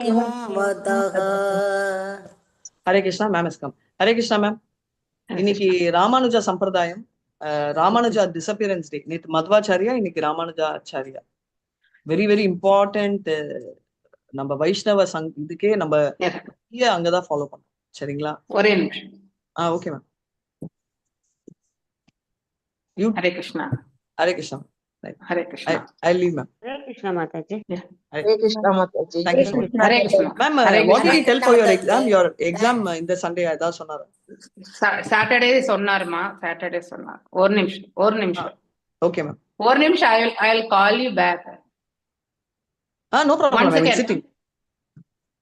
वदः. Hare Krishna ma'am has come. Hare Krishna ma'am. இன்னைக்கு ராமானுஜா சம்பிரதாயம், Ramanuja disappearance டே. நேற்று மத்வாச்சாரியா, இன்னைக்கு Ramanuja Acharya. Very very important. நம்ம வைஷ்ணவ சங் இதுக்கே நம்ம அங்கதான் ஃபாலோ பண்ணோம், சரிங்களா? ஒரே நிமிஷம். ஆ, okay ma'am. You Hare Krishna. Hare Krishna. Hare Krishna. I leave, ma'am. Hare Krishna Mataji. Hare Krishna Mataji. Thank you so much. Hare Krishna. Ma'am, Hare what did Krishna. He tell for your exam? Your exam இந்த Sunday ஏதாவது சொன்னாரா? Saturday சொன்னாருமா, Saturday சொன்னார். ஒரு நிமிஷம், ஒரு நிமிஷம். Okay ma'am. ஒரு நிமிஷம். I will call you back. Ah, no problem. One I second. Sitting.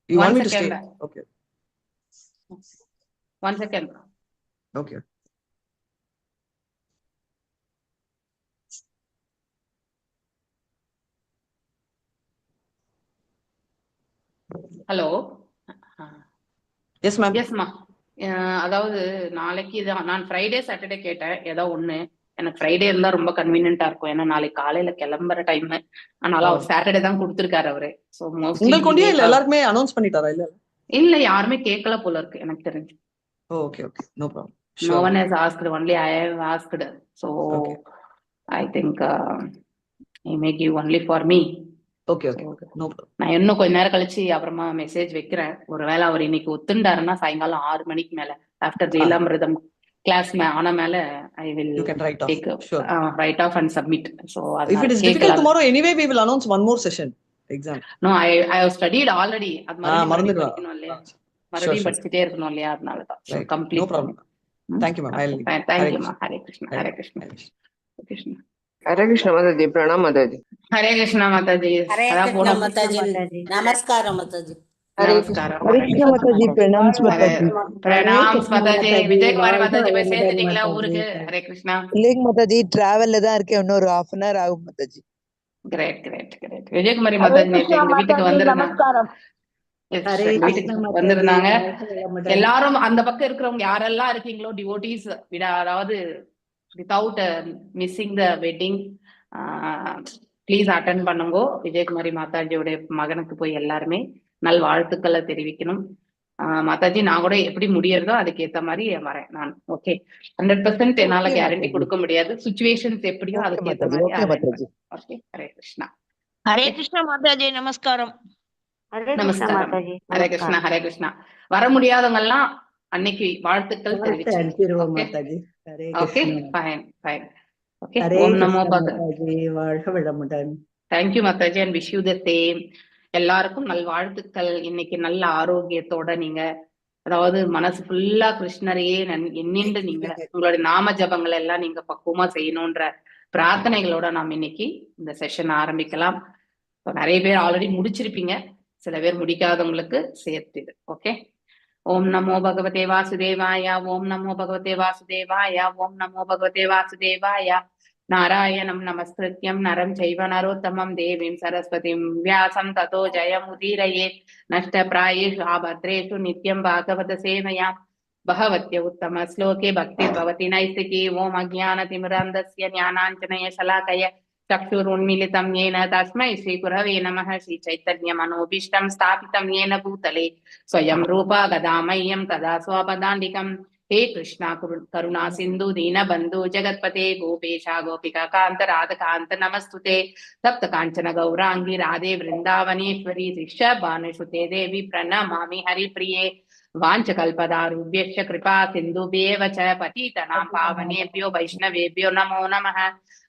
You want One me to stay? Second. Okay. One second. Okay. Hello. Yes ma'am. எஸ்மா. அதாவது நாளைக்கு தான் நான் ஃப்ரைடே சாட்டர்டே கேட்டேன், ஏதோ ஒண்ணு. எனக்கு ஃப்ரைடே இருந்தா ரொம்ப கன்வீனியன்ட்டா இருக்கும், ஏன்னா நாளைக்கு காலையில கிளம்புற டைம். ஆனாலும் அவர் சாட்டர்டே தான் கொடுத்திருக்காரு அவரு. சோ மோஸ்ட்லி உங்களுக்கு ஒண்டியா இல்ல எல்லாருக்குமே அனௌன்ஸ் பண்ணிட்டாரா? இல்ல? இல்ல, யாருமே கேட்கல போல இருக்கு எனக்கு தெரிஞ்சு. Okay okay, no problem. No sure. One has asked, only I have asked. So I think he may give only for me. Okay okay, no problem. நான் இன்னும் கொஞ்ச நேரம் கழிச்சு அப்புறமா மெசேஜ் வைக்கிறேன். ஒருவேளை அவர் இன்னைக்கு ஒத்துண்டாருன்னா சாயங்காலம் 6 மணிக்கு மேல, ஆஃப்டர் லீலாமிருதம் கிளாஸ் ஆன மேல, I will you can write off. Take sure. Write off and submit. So If it is difficult tomorrow, anyway we will announce one more session exam. No, I have studied already. அது மறுபடியும் மறுபடியும் மறந்துடுவா. படிக்கணும் இல்லையா? மறுபடியும் படிச்சுட்டே இருக்கணும் இல்லையா? அதனால தான். Right. No complete. Problem. Thank you, ma'am. I'll leave. Hare தேங்க்யூமா. Hare Krishna. Hare Krishna. Hare Krishna. Krishna. Hare Krishna Mataji, Pranam Mataji. Hare Krishna Mataji. Hare அதான் கிருஷ்ணா போன மாதாஜி. மாதாஜி. நமஸ்காரம் மாதாஜி. ஹரே நமஸ்காரம். ஹரே கிருஷ்ண மாதாஜி, பிரணாம் மாதாஜி. பிரணாம் மாதாஜி. விஜயகுமாரி மாதாஜி போய் வாழ்க சேர்ந்துட்டீங்களா மாதாஜி. ஊருக்கு? ஹரே கிருஷ்ணா. இல்லைங்க மாதாஜி, டிராவல்ல தான் இருக்கேன். இன்னும் ஒரு ஹாஃப் அன் ஹவர் ஆகும் Mataji. Great great great. Vijayakumari Mataji நேற்று எங்க வீட்டுக்கு வந்திருந்தாங்க. நமஸ்காரம். Yes, Hare வீட்டுக்கு கிருஷ்ணா மாதாஜி, வந்திருந்தாங்க. வாழ்க வளமுடன். எல்லாரும் அந்த பக்கம் இருக்கிறவங்க யாரெல்லாம் இருக்கீங்களோ டிவோட்டீஸ், விட அதாவது without missing the wedding please attend பண்ணுங்கோ. விஜயகுமாரி மாதாஜியோடைய மகனுக்கு போய் எல்லாருமே நல் வாழ்த்துக்களை தெரிவிக்கணும். மாதாஜி, நான் கூட எப்படி முடியறதோ அதுக்கு ஏத்த மாதிரி வரேன் நான். ஓகே, 100% என்னால Okay, guarantee Mataji. கொடுக்க முடியாது. சுச்சுவேஷன்ஸ் எப்படியோ ஓகே அதுக்கு ஏத்த மாதாஜி. மாதிரி. ஓகே மாதாஜி. ஓகே, ஹரே கிருஷ்ணா. ஹரே கிருஷ்ணா மாதாஜி, நமஸ்காரம். ஹரே கிருஷ்ணா நமஸ்காரம். மாதாஜி. ஹரே கிருஷ்ணா, ஹரே கிருஷ்ணா. வர முடியாதவங்க எல்லாம் அன்னைக்கு வாழ்த்துக்கள் வாழ்த்து தெரிவிச்சு. அனுப்பிடுவோம் okay. Mataji. Hare okay. Krishna. Fine fine, okay. Hare ஓம் நமோ கிருஷ்ணா பக மாதாஜி, வாழ்க வளமுடன். Thank you Mataji, and wish you the same. எல்லாருக்கும் நல்வாழ்த்துக்கள். இன்னைக்கு நல்ல ஆரோக்கியத்தோட நீங்க, அதாவது மனசு ஃபுல்லா கிருஷ்ணரையே எண்ணிண்டு நீங்க உங்களுடைய நாம ஜபங்கள் எல்லாம் நீங்க பக்குவமா செய்யணும்ன்ற பிரார்த்தனைகளோட நாம் இன்னைக்கு இந்த செஷன் ஆரம்பிக்கலாம். So, நிறைய பேர் ஆல்ரெடி முடிச்சிருப்பீங்க, சில பேர் முடிக்காதவங்களுக்கு சேர்த்து இது. ஓகே. ஓம் நமோ பகவதே வாசுதேவாய. ஓம் நமோ பகவதே வாசுதேவாய. ஓம் நமோ பகவதே வாசுதேவாய. நாராயணம் நமஸ்கிருத்யம் நரம் சைவ நரோத்தமம் தேவீம் சரஸ்வதிம் வியாசம் ததோ ஜயமுதீரயே. நஷ்டப்பிராயேஷு அபத்ரேஷு நித்யம் பாகவத சேவயா பகவத்ய உத்தம ஸ்லோகே பக்தி பவதி நைஸ்திகி. ஓம் அஜ்ஞான திமிராந்தஸ்ய ஞானாஞ்சனய சலாகய चक्षुरुन्मीलितं येन तस्मै श्रीगुरवे नमः। श्रीचैतन्यमनोभीष्टं स्थापितं येन भूतले स्वयं रूपा गदामह्यं तदा स्वपदान्तिकम्। हे कृष्णा करुणा सिन्धु दीनबन्धु जगत्पते गोपेशा गोपिका कान्त राधकान्त नमस्तुते। तप्त काञ्चन गौराङ्गी राधे वृन्दावनेश्वरी वृषभानुसुते देवी प्रणमामि हरिप्रिये। वाञ्छकल्पतरुभ्यश्च कृपा सिन्धुभ्येव च पतितानां पावनेभ्यो वैष्णवेभ्यो नमो नमः।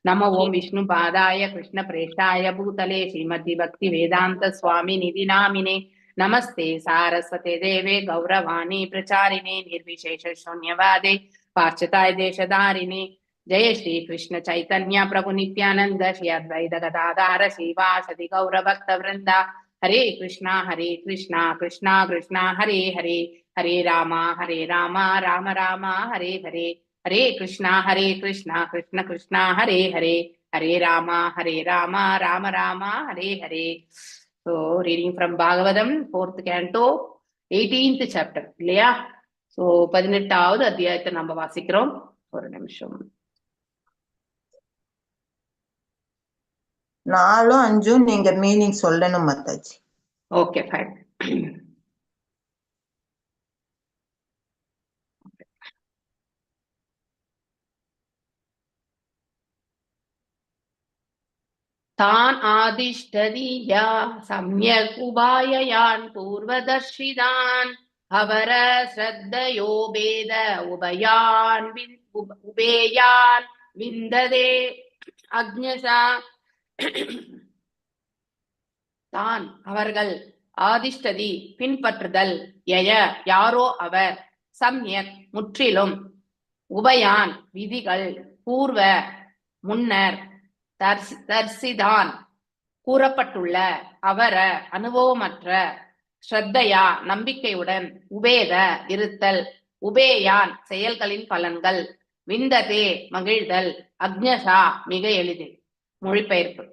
नमो ॐ विष्णुपादाय कृष्णप्रेष्ठाय भूतले श्रीमति भक्तिवेदान्त स्वामिनिधि नामिने। नमस्ते सारस्वते देवे गौरवाणी प्रचारिणे निर्विशेष शून्यवादे पाश्चात्य देशधारिणे। जय श्री कृष्ण चैतन्य प्रभु नित्यानंद श्री अद्वैत गदाधार श्रीवासदि गौर भक्त वृंदा। हरे कृष्णा हरे कृष्णा कृष्णा कृष्णा हरे हरे, हरे रामा हरे रामा राम रामा हरे हरे। हरे कृष्णा हरे कृष्णा कृष्ण कृष्णा हरे हरे, हरे रामा हरे Rama Ram Rama Hare Hare. So reading from Bhagavatam, fourth canto, 18th chapter, இல்லையா? ஸோ 18ஆவது அத்தியாயத்தை நம்ம வாசிக்கிறோம். ஒரு நிமிஷம். நாலும் அஞ்சும் நீங்க மீனிங் சொல்லணும் மாதாஜி. Okay, fine. தான் ஆதிஷ்டதியா சம்யக் உபாயயான் பூர்வதர்ஷிதான் அவர ஸ்ரத்தயோபேத உபயான் உபேயான் விந்ததே அக்ஞசா. தான் அவர்கள், ஆதிஷ்டதி பின்பற்றுதல், யய யாரோ அவர், சம்யக் முற்றிலும், உபயான் விதிகள், பூர்வ முன்னர், தர்சிதான் கூறப்பட்டுள்ள, அவர அனுபவமற்ற, ஸ்ரத்தையா நம்பிக்கையுடன், உபேத இருத்தல், உபேயான் செயல்களின் பலன்கள், விந்ததே மகிழ்தல், அக்ஞசா மிக எளிதில். மொழிபெயர்ப்பு.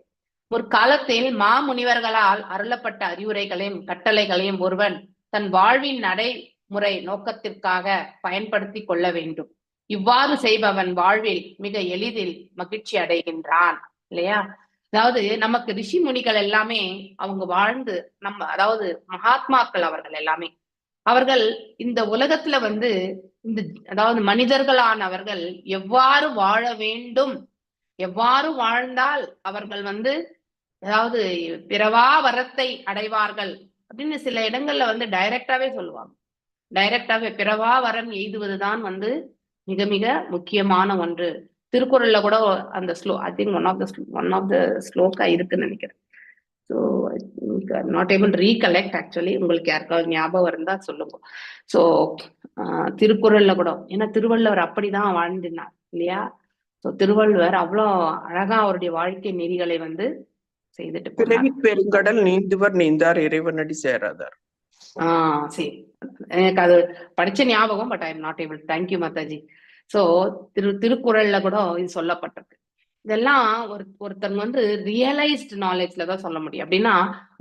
முற்காலத்தில் மாமுனிவர்களால் அருளப்பட்ட அறிவுரைகளையும் கட்டளைகளையும் ஒருவன் தன் வாழ்வின் நடைமுறை நோக்கத்திற்காக பயன்படுத்தி கொள்ள வேண்டும். இவ்வாறு செய்பவன் வாழ்வில் மிக எளிதில் மகிழ்ச்சி அடைகின்றான். இல்லையா? அதாவது நமக்கு ரிஷி முனிகள் எல்லாமே அவங்க வாழ்ந்து நம்ம, அதாவது மகாத்மாக்கள் அவர்கள் எல்லாமே, அவர்கள் இந்த உலகத்துல வந்து இந்த அதாவது மனிதர்களானவர்கள் எவ்வாறு வாழ வேண்டும், எவ்வாறு வாழ்ந்தால் அவர்கள் வந்து அதாவது பிறவா வரத்தை அடைவார்கள் அப்படின்னு சில இடங்கள்ல வந்து டைரக்டாவே சொல்லுவாங்க. டைரக்டாவே பிறவா வரம் எய்துவதுதான் வந்து மிக மிக முக்கியமான ஒன்று. திருக்குறள்ல கூட அந்த I think one of the shloka இருக்குன்னு நினைக்கிறேன். So not able recollect actually. உங்களுக்கு யாருக்காவது ஞாபகம் இருந்தா சொல்லுங்க. ஸோ திருக்குறள்ல கூட, ஏன்னா திருவள்ளுவர் அப்படிதான் வாழ்ந்தினார் இல்லையா? ஸோ திருவள்ளுவர் அவ்வளோ அழகா அவருடைய வாழ்க்கை நெறிகளை வந்து செய்துட்டு போனார். பிறவி பெருங்கடல் நீந்துவர் நீந்தார் இறைவனடி சேராதார். சரி, எனக்கு அது படிச்ச ஞாபகம், but I am not able. Thank you Mataji. So திருக்குறள்ல கூட இது சொல்லப்பட்டிருக்கு. இதெல்லாம் ஒருத்தங்க வந்து ரியலைஸ்ட் நாலேஜ்ல தான் சொல்ல முடியும். அப்படின்னா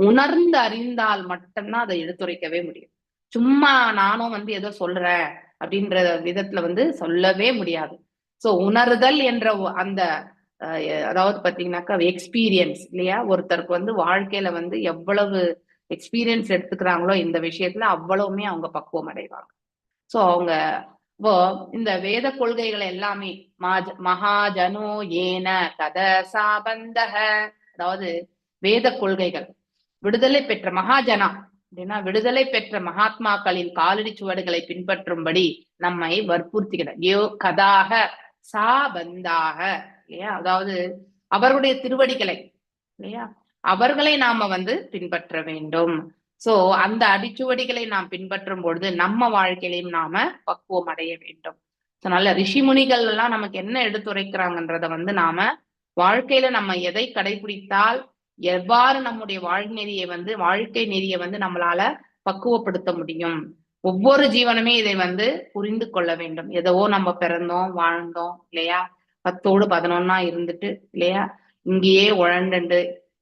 உணர்ந்து அறிந்தால் மட்டும்தான் அதை எடுத்துரைக்கவே முடியும். சும்மா நானும் வந்து ஏதோ சொல்றேன் அப்படின்ற விதத்துல வந்து சொல்லவே முடியாது. சோ உணர்தல் என்ற அந்த அதாவது பாத்தீங்கன்னாக்கா எக்ஸ்பீரியன்ஸ் இல்லையா? ஒருத்தருக்கு வந்து வாழ்க்கையில வந்து எவ்வளவு எக்ஸ்பீரியன்ஸ் எடுத்துக்கிறாங்களோ இந்த விஷயத்துல அவ்வளவுமே அவங்க பக்குவம் அடைவாங்க. சோ அவங்க இப்போ இந்த வேத கொள்கைகள் எல்லாமே மகாஜனோ ஏன கத சாபந்தக, அதாவது வேத கொள்கைகள் விடுதலை பெற்ற மகாஜனா அப்படின்னா விடுதலை பெற்ற மகாத்மாக்களின் காலடி சுவடுகளை பின்பற்றும்படி நம்மை வற்புறுத்துகிறார். யோ கதாக சாபந்தாக இல்லையா? அதாவது அவருடைய திருவடிகளை இல்லையா, அவர்களை நாம வந்து பின்பற்ற வேண்டும். சோ அந்த அடிச்சுவடிகளை நாம் பின்பற்றும் பொழுது நம்ம வாழ்க்கையிலையும் நாம பக்குவம் அடைய வேண்டும். சோ நல்ல ரிஷிமுனிகள் எல்லாம் நமக்கு என்ன எடுத்துரைக்கிறாங்கன்றத வந்து நாம வாழ்க்கையில நம்ம எதை கடைபிடித்தால் எவ்வாறு நம்முடைய வாழ்நெறியை வந்து வாழ்க்கை நெறியை வந்து நம்மளால பக்குவப்படுத்த முடியும். ஒவ்வொரு ஜீவனுமே இதை வந்து புரிந்து கொள்ள வேண்டும். ஏதோ நம்ம பிறந்தோம் வாழ்ந்தோம் இல்லையா, 10 11 இருந்துட்டு இல்லையா, இங்கேயே உழண்டு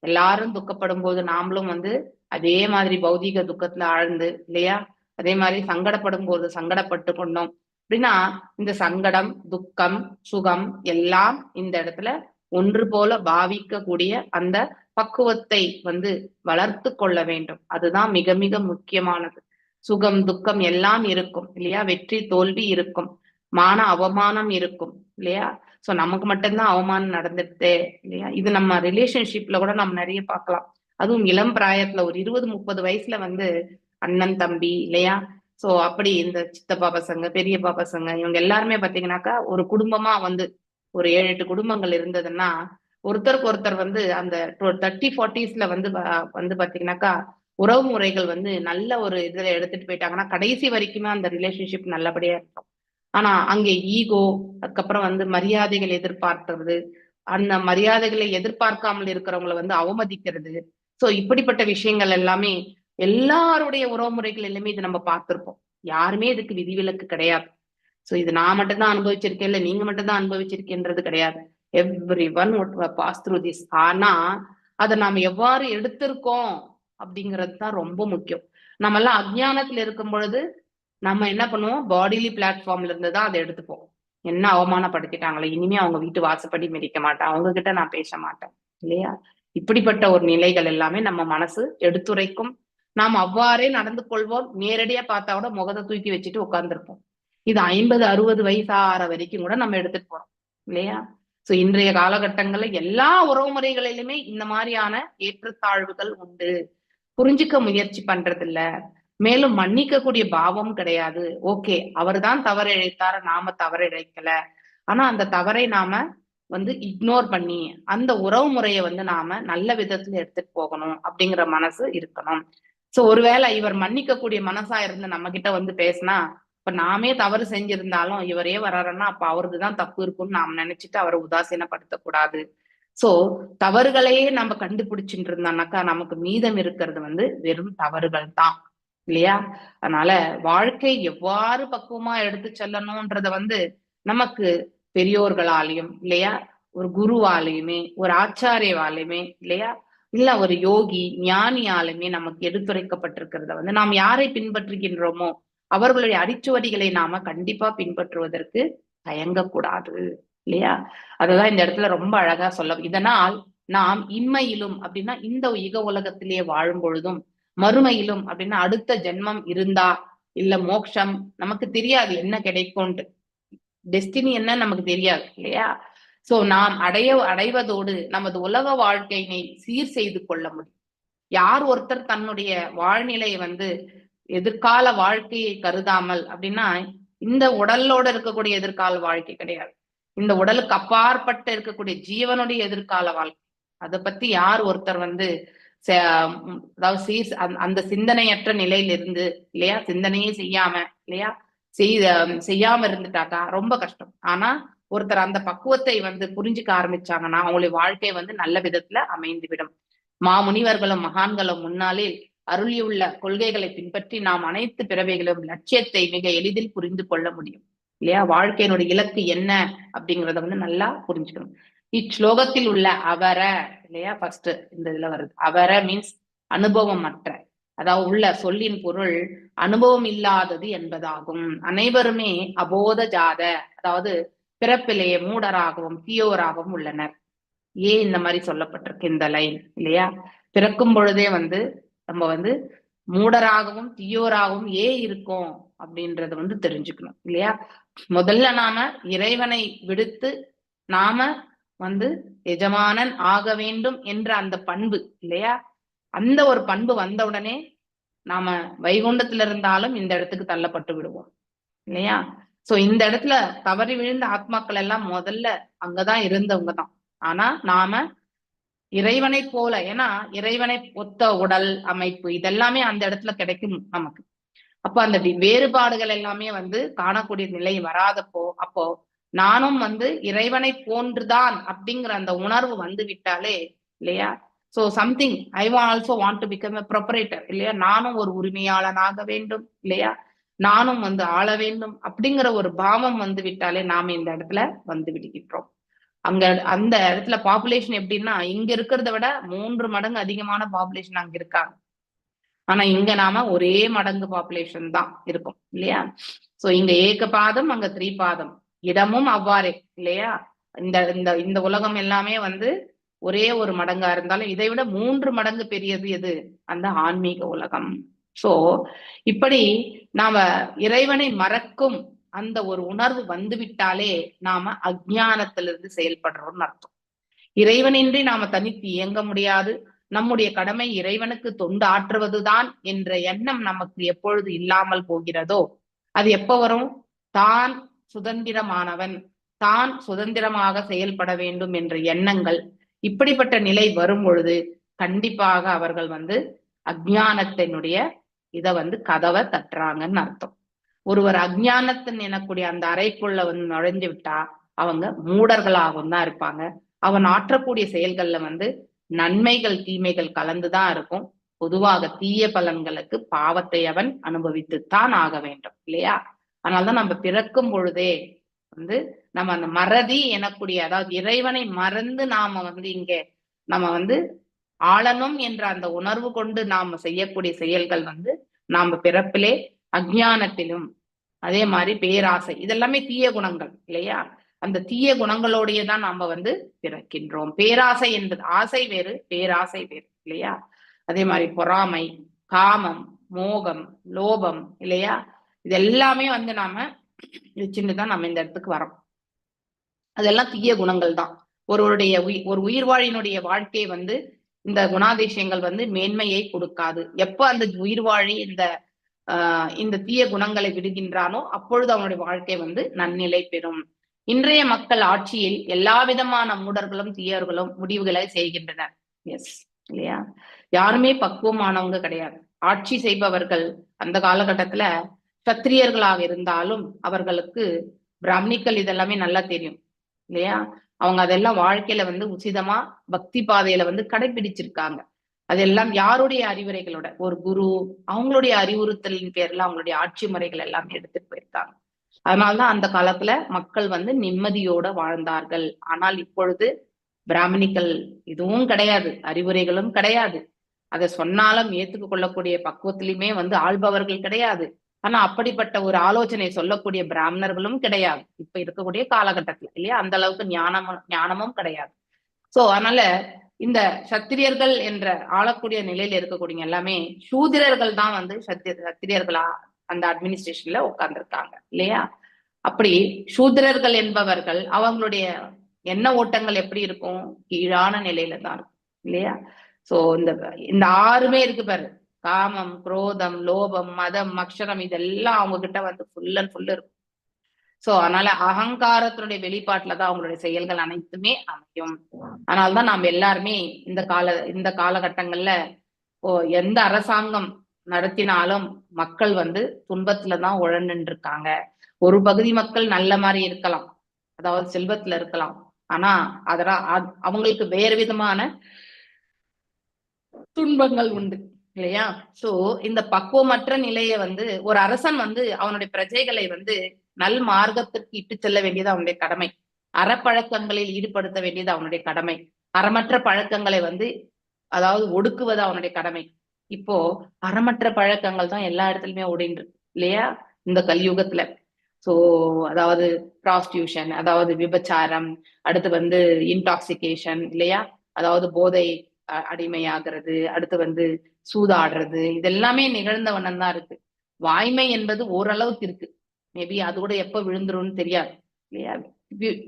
எல்லாரும் துக்கப்படும் போது நாமளும் வந்து அதே மாதிரி பௌதீக துக்கத்துல ஆழ்ந்து இல்லையா, அதே மாதிரி சங்கடப்படும் போது சங்கடப்பட்டு கொண்டோம் அப்படின்னா இந்த சங்கடம் துக்கம் சுகம் எல்லாம் இந்த இடத்துல ஒன்று போல பாவிக்க கூடிய அந்த பக்குவத்தை வந்து வளர்த்து கொள்ள வேண்டும். அதுதான் மிக மிக முக்கியமானது. சுகம் துக்கம் எல்லாம் இருக்கும் இல்லையா, வெற்றி தோல்வி இருக்கும், மான அவமானம் இருக்கும் இல்லையா. சோ நமக்கு மட்டும்தான் அவமானம் நடந்துட்டே இல்லையா. இது நம்ம ரிலேஷன்ஷிப்ல கூட நம்ம நிறைய பார்க்கலாம். அதுவும் இளம் பிராயத்துல ஒரு 20-30 வயசுல வந்து அண்ணன் தம்பி இல்லையா, சோ அப்படி இந்த சித்தப்பா பசங்க பெரியப்பா பசங்க இவங்க எல்லாருமே பாத்தீங்கன்னாக்கா ஒரு குடும்பமா வந்து ஒரு 7-8 குடும்பங்கள் இருந்ததுன்னா ஒருத்தருக்கு ஒருத்தர் வந்து அந்த 30-40s வந்து வந்து பாத்தீங்கன்னாக்கா உறவு முறைகள் வந்து நல்ல ஒரு இதுல எடுத்துட்டு போயிட்டாங்கன்னா கடைசி வரைக்குமே அந்த ரிலேஷன்ஷிப் நல்லபடியா இருக்கும். ஆனா அங்கே ஈகோ, அதுக்கப்புறம் வந்து மரியாதைகள் எதிர்பார்க்கிறது, அந்த மரியாதைகளை எதிர்பார்க்காமல் இருக்கிறவங்களை வந்து அவமதிக்கிறது, சோ இப்படிப்பட்ட விஷயங்கள் எல்லாமே எல்லாருடைய உறவு முறைகள் எல்லாமே இது நம்ம பார்த்திருப்போம். யாருமே இதுக்கு விதிவிலக்கு கிடையாது. சோ இது நான் மட்டும்தான் அனுபவிச்சிருக்கேன் இல்ல நீங்க மட்டும்தான் அனுபவிச்சிருக்கேன்றது கிடையாது. Everyone pass through this. ஆனா அதை நாம எவ்வாறு எடுத்திருக்கோம் அப்படிங்கிறது தான் ரொம்ப முக்கியம். நம்ம எல்லாம் அஜ்ஞானத்துல இருக்கும் பொழுது நம்ம என்ன பண்ணுவோம், பாடிலி பிளாட்ஃபார்ம்ல இருந்து தான் அதை எடுத்துப்போம். என்ன அவமானப்படுத்திட்டாங்களே, இனிமே அவங்க வீட்டு வாசப்படி மிதிக்க மாட்டேன், அவங்க கிட்ட நான் பேச மாட்டேன் இல்லையா. இப்படிப்பட்ட ஒரு நிலைகள் எல்லாமே நம்ம மனசு எடுத்துரைக்கும். நாம் அவ்வாறே நடந்து கொள்வோம். நேரடியா பார்த்தா கூட முகத்தை தூக்கி வச்சுட்டு உட்கார்ந்துருப்போம். இது 50 60 வயசு ஆற வரைக்கும் கூட நம்ம எடுத்துட்டு போறோம் இல்லையா? சோ இன்றைய காலகட்டங்கள்ல எல்லா உறவு முறைகளிலுமே இந்த மாதிரியான ஏற்றத்தாழ்வுகள் உண்டு. புரிஞ்சுக்க முயற்சி பண்றது இல்ல, மேலும் மன்னிக்கக்கூடிய பாவம் கிடையாது. ஓகே, அவர் தான் தவறு இழைத்தார, நாம தவறு இழைக்கல, ஆனா அந்த தவறை நாம வந்து இக்னோர் பண்ணி அந்த உறவு முறையை வந்து நாம நல்ல விதத்துல எடுத்துட்டு போகணும் அப்படிங்கிற மனசு இருக்கணும். சோ ஒருவேளை இவர் மன்னிக்கக்கூடிய மனசா இருந்து நம்ம கிட்ட வந்து பேசினா, இப்ப நாமே தவறு செஞ்சிருந்தாலும் இவரே வர்றாருன்னா அப்ப அவருக்குதான் தப்பு இருக்கும்னு நாம நினைச்சிட்டு அவரை உதாசீனப்படுத்த கூடாது. சோ தவறுகளையே நம்ம கண்டுபிடிச்சிட்டு இருந்தோம்னாக்கா நமக்கு மீதம் இருக்கிறது வந்து வெறும் தவறுகள் தான் இல்லையா? அதனால வாழ்க்கை எவ்வாறு பக்குவமா எடுத்து செல்லணும்ன்றத வந்து நமக்கு பெரியோர்களாலையும் இல்லையா, ஒரு குருவாலையுமே, ஒரு ஆச்சாரியவாலையுமே இல்லையா, இல்ல ஒரு யோகி ஞானியாலுமே நமக்கு எடுத்துரைக்கப்பட்டிருக்கிறத வந்து நாம் யாரை பின்பற்றுகின்றோமோ அவர்களுடைய அடிச்சுவடிகளை நாம கண்டிப்பா பின்பற்றுவதற்கு தயங்கக்கூடாது இல்லையா? அததான் இந்த இடத்துல ரொம்ப அழகா சொல்ல. இதனால் நாம் இம்மையிலும் அப்படின்னா இந்த யுக உலகத்திலேயே வாழும் பொழுதும், மறுமையிலும் அப்படின்னா அடுத்த ஜென்மம் இருந்தா இல்ல மோட்சம் நமக்கு தெரியாது என்ன கிடைக்கும்ட்டு, டெஸ்டினி என்ன நமக்கு தெரியாது இல்லையா? சோ நாம் அடைவதோடு நமது உலக வாழ்க்கையினை சீர் செய்து கொள்ள முடியும். யார் ஒருத்தர் தன்னுடைய வாழ்நிலையை வந்து எதிர்கால வாழ்க்கையை கருதாமல் அப்படின்னா இந்த உடலோட இருக்கக்கூடிய எதிர்கால வாழ்க்கை கிடையாது, இந்த உடலுக்கு அப்பாற்பட்டு இருக்கக்கூடிய ஜீவனுடைய எதிர்கால வாழ்க்கை, அதை பத்தி யார் ஒருத்தர் வந்து அதாவது சீர் அந்த சிந்தனையற்ற நிலையிலிருந்து இல்லையா, சிந்தனையே செய்யாம இல்லையா, செய்யாம இருந்துட்டாக்கா ரொம்ப கஷ்டம். ஆனா ஒருத்தர் அந்த பக்குவத்தை வந்து புரிஞ்சுக்க ஆரம்பிச்சாங்கன்னா அவங்களுடைய வாழ்க்கை வந்து நல்ல விதத்துல அமைந்துவிடும். மாமுனிவர்களும் மகான்களும் முன்னாளில் அருளியுள்ள கொள்கைகளை பின்பற்றி நாம் அனைத்து பிறவைகளும் லட்சியத்தை மிக எளிதில் புரிந்து கொள்ள முடியும் இல்லையா? வாழ்க்கையினுடைய இலக்கு என்ன அப்படிங்கிறத வந்து நல்லா புரிஞ்சுக்கணும். இச்லோகத்தில் உள்ள அவர இல்லையா, ஃபர்ஸ்ட் இந்த இதுல வருது அவர மீன்ஸ் அனுபவமற்ற, அதாவது உள்ள சொல்லின் பொருள் அனுபவம் இல்லாதது என்பதாகும். அனைவருமே அபோத ஜாத, அதாவது பிறப்பிலேயே மூடராகவும் தீயோராகவும் உள்ளனர். ஏன் இந்த மாதிரி சொல்லப்பட்டிருக்கு இந்த லைன் இல்லையா? பிறக்கும் பொழுதே வந்து நம்ம வந்து மூடராகவும் தீயோராகவும் ஏன் இருக்கோம் அப்படின்றத வந்து தெரிஞ்சுக்கணும் இல்லையா? முதல்ல நாம இறைவனை விடுத்து நாம வந்து எஜமானன் ஆக வேண்டும் என்ற அந்த பண்பு இல்லையா, அந்த ஒரு பண்பு வந்த உடனே நாம வைகுண்டத்துல இருந்தாலும் இந்த இடத்துக்கு தள்ளப்பட்டு விடுவோம் இல்லையா? சோ இந்த இடத்துல தவறி விழுந்த ஆத்மாக்கள் எல்லாம் முதல்ல அங்கதான் இருந்தவங்க தான். ஆனா நாம இறைவனை போல, ஏன்னா இறைவனை ஒத்த உடல் அமைப்பு இதெல்லாமே அந்த இடத்துல கிடைக்கும் நமக்கு. அப்ப அந்த வேறுபாடுகள் எல்லாமே வந்து காணக்கூடிய நிலை வராதப்போ, அப்போ நானும் வந்து இறைவனை போன்றுதான் அப்படிங்கிற அந்த உணர்வு வந்து விட்டாலே இல்லையா, so something I also want to become a proprietor இல்லையா, நானும் ஒரு உரிமையாளனாக வேண்டும் இல்லையா, நானும் வந்து ஆள வேண்டும் அப்படிங்கிற ஒரு பாவம் வந்து விட்டாலே நாம இந்த இடத்துல வந்து விடுகின்றோம். அங்க அந்த இடத்துல பாப்புலேஷன் எப்படின்னா இங்க இருக்கிறத விட 3 மடங்கு அதிகமான பாப்புலேஷன் அங்க இருக்காங்க. ஆனா இங்க நாம ஒரே மடங்கு பாப்புலேஷன் தான் இருக்கும் இல்லையா? சோ இங்க ஏக பாதம், அங்க த்ரீபாதம், இடமும் அவ்வாறே இல்லையா? இந்த இந்த இந்த உலகம் எல்லாமே வந்து ஒரே ஒரு மடங்கா இருந்தாலும் இதை விட 3 மடங்கு பெரியது எது? அந்த ஆன்மீக உலகம். சோ இப்படி நாம இறைவனை மறக்கும் அந்த ஒரு உணர்வு வந்துவிட்டாலே நாம அஜ்ஞானத்திலிருந்து செயல்படுறோம்னு அர்த்தம். இறைவனின்றி நாம தனித்து இயங்க முடியாது. நம்முடைய கடமை இறைவனுக்கு தொண்டு ஆற்றுவதுதான் என்ற எண்ணம் நமக்கு எப்பொழுது இல்லாமல் போகிறதோ அது எப்ப வரும்? தான் சுதந்திரமானவன், தான் சுதந்திரமாக செயல்பட வேண்டும் என்ற எண்ணங்கள், இப்படிப்பட்ட நிலை வரும் பொழுது கண்டிப்பாக அவர்கள் வந்து அஜ்ஞானத்தினுடைய இத வந்து கதவை தட்டுறாங்கன்னு அர்த்தம். ஒருவர் அஜ்ஞானத்தின் எனக்கூடிய அந்த அறைக்குள்ள வந்து நுழைஞ்சு விட்டா அவங்க மூடர்களாகவும் தான் இருப்பாங்க. அவன் ஆற்றக்கூடிய செயல்கள்ல வந்து நன்மைகள் தீமைகள் கலந்துதான் இருக்கும். பொதுவாக தீய பலன்களுக்கு பாவத்தை அவன் அனுபவித்துத்தான் ஆக வேண்டும் இல்லையா? அதனால்தான் நம்ம பிறக்கும் பொழுதே வந்து நம்ம அந்த மறதி எனக்கூடிய, அதாவது இறைவனை மறந்து நாம வந்து இங்க நம்ம வந்து ஆளணும் என்ற அந்த உணர்வு கொண்டு நாம செய்யக்கூடிய செயல்கள் வந்து நாம பிறப்பிலே அஜ்ஞானத்திலும், அதே மாதிரி பேராசை, இதெல்லாமே தீய குணங்கள் இல்லையா? அந்த தீய குணங்களோடையே தான் நாம வந்து பிறக்கின்றோம். பேராசை என்பது ஆசை வேறு, பேராசை வேறு இல்லையா? அதே மாதிரி பொறாமை, காமம், மோகம், லோபம் இல்லையா? இது எல்லாமே வந்து நாம வச்சுட்டு தான் நம்ம இந்த இடத்துக்கு வரோம். அதெல்லாம் தீய குணங்கள் தான். ஒருவருடைய ஒரு உயிர்வாழினுடைய வாழ்க்கையை வந்து இந்த குணாதிசயங்கள் வந்து மேன்மையை கொடுக்காது. எப்ப அந்த உயிர்வாழி இந்த இந்த தீய குணங்களை விடுகின்றானோ அப்பொழுது அவனுடைய வாழ்க்கை வந்து நன்னிலை பெறும். இன்றைய மக்கள் ஆட்சியில் எல்லா விதமான மூடர்களும் தீயவர்களும் முடிவுகளை செய்கின்றனர். எஸ் இல்லையா? யாருமே பக்குவமானவங்க கிடையாது. ஆட்சி செய்பவர்கள் அந்த காலகட்டத்துல சத்திரியர்களாக இருந்தாலும் அவர்களுக்கு பிராமணிக்கல் இதெல்லாமே நல்லா தெரியும் இல்லையா? அவங்க அதெல்லாம் வாழ்க்கையில வந்து உசிதமா பக்தி பாதையில வந்து கடைபிடிச்சிருக்காங்க. அதெல்லாம் யாருடைய அறிவுரைகளோட, ஒரு குரு அவங்களுடைய அறிவுறுத்தலின் பேர்ல அவங்களுடைய ஆட்சி முறைகள் எல்லாமே எடுத்துட்டு போயிருக்காங்க. அதனாலதான் அந்த காலத்துல மக்கள் வந்து நிம்மதியோட வாழ்ந்தார்கள். ஆனால் இப்பொழுது பிராமணிக்கல் இதுவும் கிடையாது, அறிவுரைகளும் கிடையாது. அதை சொன்னாலும் ஏத்துக்க கொள்ளக்கூடிய பக்குவத்திலுமே வந்து ஆள்பவர்கள் கிடையாது. ஆனா அப்படிப்பட்ட ஒரு ஆலோசனை சொல்லக்கூடிய பிராமணர்களும் கிடையாது இப்ப இருக்கக்கூடிய காலகட்டத்துல இல்லையா? அந்த அளவுக்கு ஞானமும் கிடையாது. சோ அதனால இந்த சத்திரியர்கள் என்ற ஆளக்கூடிய நிலையில இருக்கக்கூடிய எல்லாமே சூதிரர்கள் தான் வந்து சத்திரியர்களா அந்த அட்மினிஸ்ட்ரேஷன்ல உட்கார்ந்துருக்காங்க இல்லையா? அப்படி சூத்திரர்கள் என்பவர்கள் அவங்களுடைய எண்ண ஓட்டங்கள் எப்படி இருக்கும்? கீழான நிலையில தான் இருக்கும் இல்லையா? சோ இந்த இந்த ஆறுமே இருக்கு பாரு, காமம், குரோதம், லோபம், மதம், மக்ஷரம், இதெல்லாம் அவங்க கிட்ட வந்து ஃபுல் அண்ட் ஃபுல் இருக்கும். சோ அதனால அகங்காரத்தினுடைய வெளிப்பாட்டுலதான் அவங்களுடைய செயல்கள் அனைத்துமே அமையும். அதனால்தான் நாம் எல்லாருமே இந்த காலகட்டங்கள்ல எந்த அரசாங்கம் நடத்தினாலும் மக்கள் வந்து துன்பத்துலதான் உழண்டு இருக்காங்க. ஒரு பகுதி மக்கள் நல்ல மாதிரி இருக்கலாம், அதாவது செல்வத்துல இருக்கலாம். ஆனா அதெல்லாம் அவங்களுக்கு வேறு விதமான துன்பங்கள் உண்டு இல்லையா? சோ இந்த பக்குவமற்ற நிலையை வந்து ஒரு அரசன் வந்து அவனுடைய பிரஜைகளை வந்து நல் மார்க்கத்திற்கு இட்டு செல்ல வேண்டியது அவனுடைய கடமை. அறப்பழக்கங்களில் ஈடுபடுத்த வேண்டியது அவனுடைய கடமை. அறமற்ற பழக்கங்களை வந்து அதாவது ஒடுக்குவது அவனுடைய கடமை. இப்போ அறமற்ற பழக்கங்கள் தான் எல்லா இடத்துலயுமே ஓடிட்டு இல்லையா இந்த கலியுகத்துல. சோ அதாவது ப்ராஸ்டியூஷன், அதாவது விபச்சாரம், அடுத்து வந்து இன்டாக்சிகேஷன் இல்லையா, அதாவது போதை அடிமையாகிறது, அடுத்து வந்து சூதாடுறது, இதெல்லாமே நிகழ்ந்த வண்ணம் தான் இருக்கு. வாய்மை என்பது ஓரளவுக்கு இருக்கு, மேபி அது கூட எப்ப விழுந்துரும்னு தெரியாது இல்லையா?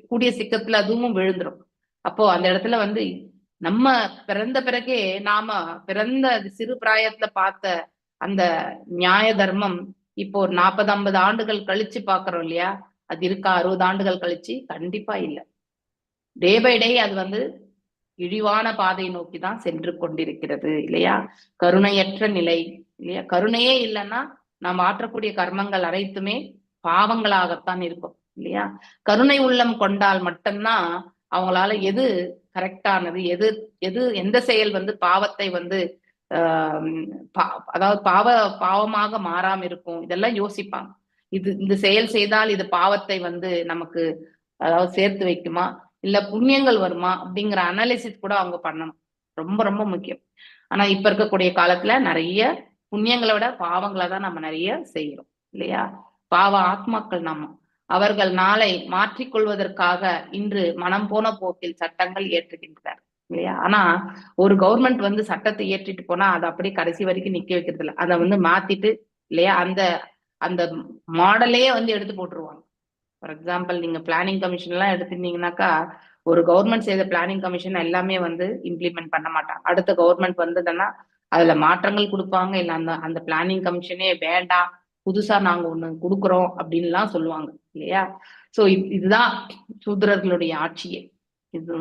கூடிய சிக்கத்துல அதுவும் விழுந்துரும். அப்போ அந்த இடத்துல வந்து நம்ம பிறந்த பிறகே நாம பிறந்த சிறு பிராயத்துல பார்த்த அந்த நியாய தர்மம் இப்போ ஒரு 40-50 ஆண்டுகள் கழிச்சு பாக்குறோம் இல்லையா? அது இருக்கா 60 ஆண்டுகள் கழிச்சு? கண்டிப்பா இல்லை. டே பை டே அது வந்து இழிவான பாதை நோக்கி தான் சென்று கொண்டிருக்கிறது இல்லையா? கருணையற்ற நிலை இல்லையா? கருணையே இல்லைன்னா நாம் ஆற்றக்கூடிய கர்மங்கள் அனைத்துமே பாவங்களாகத்தான் இருக்கும் இல்லையா? கருணை உள்ளம் கொண்டால் மட்டும்தான் அவங்களால எது கரெக்டானது, எது எது எந்த செயல் வந்து பாவத்தை வந்து அதாவது பாவமாக மாறாம இருக்கும், இதெல்லாம் யோசிப்பாங்க. இது இந்த செயல் செய்தால் இது பாவத்தை வந்து நமக்கு அதாவது சேர்த்து வைக்குமா இல்ல புண்ணியங்கள் வருமா அப்படிங்கிற அனாலிசிஸ் கூட அவங்க பண்ணணும். ரொம்ப ரொம்ப முக்கியம். ஆனா இப்ப இருக்கக்கூடிய காலத்துல நிறைய புண்ணியங்களை விட பாவங்களை தான் நம்ம நிறைய செய்யறோம் இல்லையா? பாவ ஆத்மாக்கள் நம்ம. அவர்கள் நாளை மாற்றிக்கொள்வதற்காக இன்று மனம் போன போக்கில் சட்டங்கள் இயற்றுகின்றனர் இல்லையா? ஆனா ஒரு கவர்மெண்ட் வந்து சட்டத்தை இயற்றிட்டு போனா அதை அப்படியே கடைசி வரைக்கும் நிக்க வைக்கிறது இல்லை. அதை வந்து மாத்திட்டு இல்லையா அந்த அந்த மாடலையே வந்து எடுத்து போட்டுருவாங்க. ஃபார் எக்ஸாம்பிள் நீங்க பிளானிங் கமிஷன் எல்லாம் எடுத்துட்டீங்கன்னாக்கா ஒரு கவர்மெண்ட் செய்த பிளானிங் கமிஷன் எல்லாமே வந்து இம்ப்ளிமெண்ட் பண்ண மாட்டாங்க. அடுத்த கவர்மெண்ட் வந்ததுன்னா அதுல மாற்றங்கள் கொடுப்பாங்க, இல்ல அந்த அந்த பிளானிங் கமிஷனே வேண்டாம், புதுசா நாங்க ஒண்ணு கொடுக்குறோம் அப்படின்லாம் சொல்லுவாங்க இல்லையா? சோ இதுதான் சூத்திரர்களுடைய ஆட்சியே. இது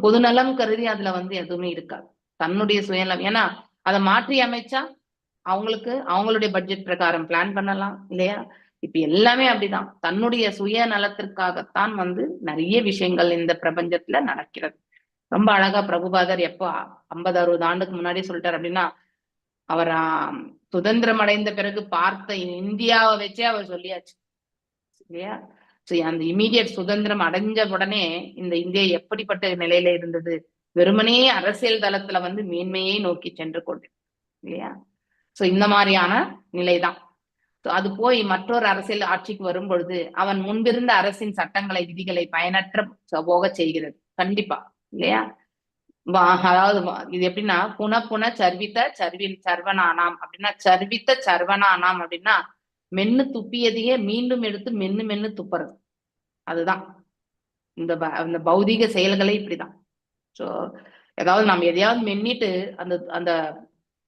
பொதுநலம் கருதி அதுல வந்து எதுவுமே இருக்காது, தன்னுடைய சுயநலம். ஏன்னா அதை மாற்றி அமைச்சா அவங்களுக்கு அவங்களுடைய பட்ஜெட் பிரகாரம் பிளான் பண்ணலாம் இல்லையா? இப்ப எல்லாமே அப்படிதான், தன்னுடைய சுய நலத்திற்காகத்தான் வந்து நிறைய விஷயங்கள் இந்த பிரபஞ்சத்துல நடக்கிறது. ரொம்ப அழகா பிரபுபாதர் எப்போ 50-60 ஆண்டுக்கு முன்னாடி சொல்லிட்டார் அப்படின்னா, அவர் சுதந்திரம் அடைந்த பிறகு பார்த்த இந்தியாவை வச்சே அவர் சொல்லியாச்சு இல்லையா? சோ அந்த இமீடியட் சுதந்திரம் அடைஞ்ச உடனே இந்த இந்தியா எப்படிப்பட்ட நிலையில இருந்தது, வெறுமனே அரசியல் தளத்துல வந்து மேன்மையை நோக்கி சென்று கொண்டு இல்லையா? சோ இந்த மாதிரியான நிலைதான். அது போய் மற்றொரு அரசியல் ஆட்சிக்கு வரும் பொழுது அவன் முன்பிருந்த அரசின் சட்டங்களை விதிகளை பயனற்ற போக செய்கிறது கண்டிப்பா இல்லையா? அதாவது இது எப்படின்னா புன புன சர்வித சர்வி சர்வனானாம் அப்படின்னா, சர்வித்த சர்வனானாம் அப்படின்னா மென்னு துப்பியதையே மீண்டும் எடுத்து மென்னு மென்னு துப்புறது. அதுதான் இந்த இந்த பௌதிக செயல்களே இப்படிதான். சோ ஏதாவது நம்ம எதையாவது மென்னிட்டு அந்த அந்த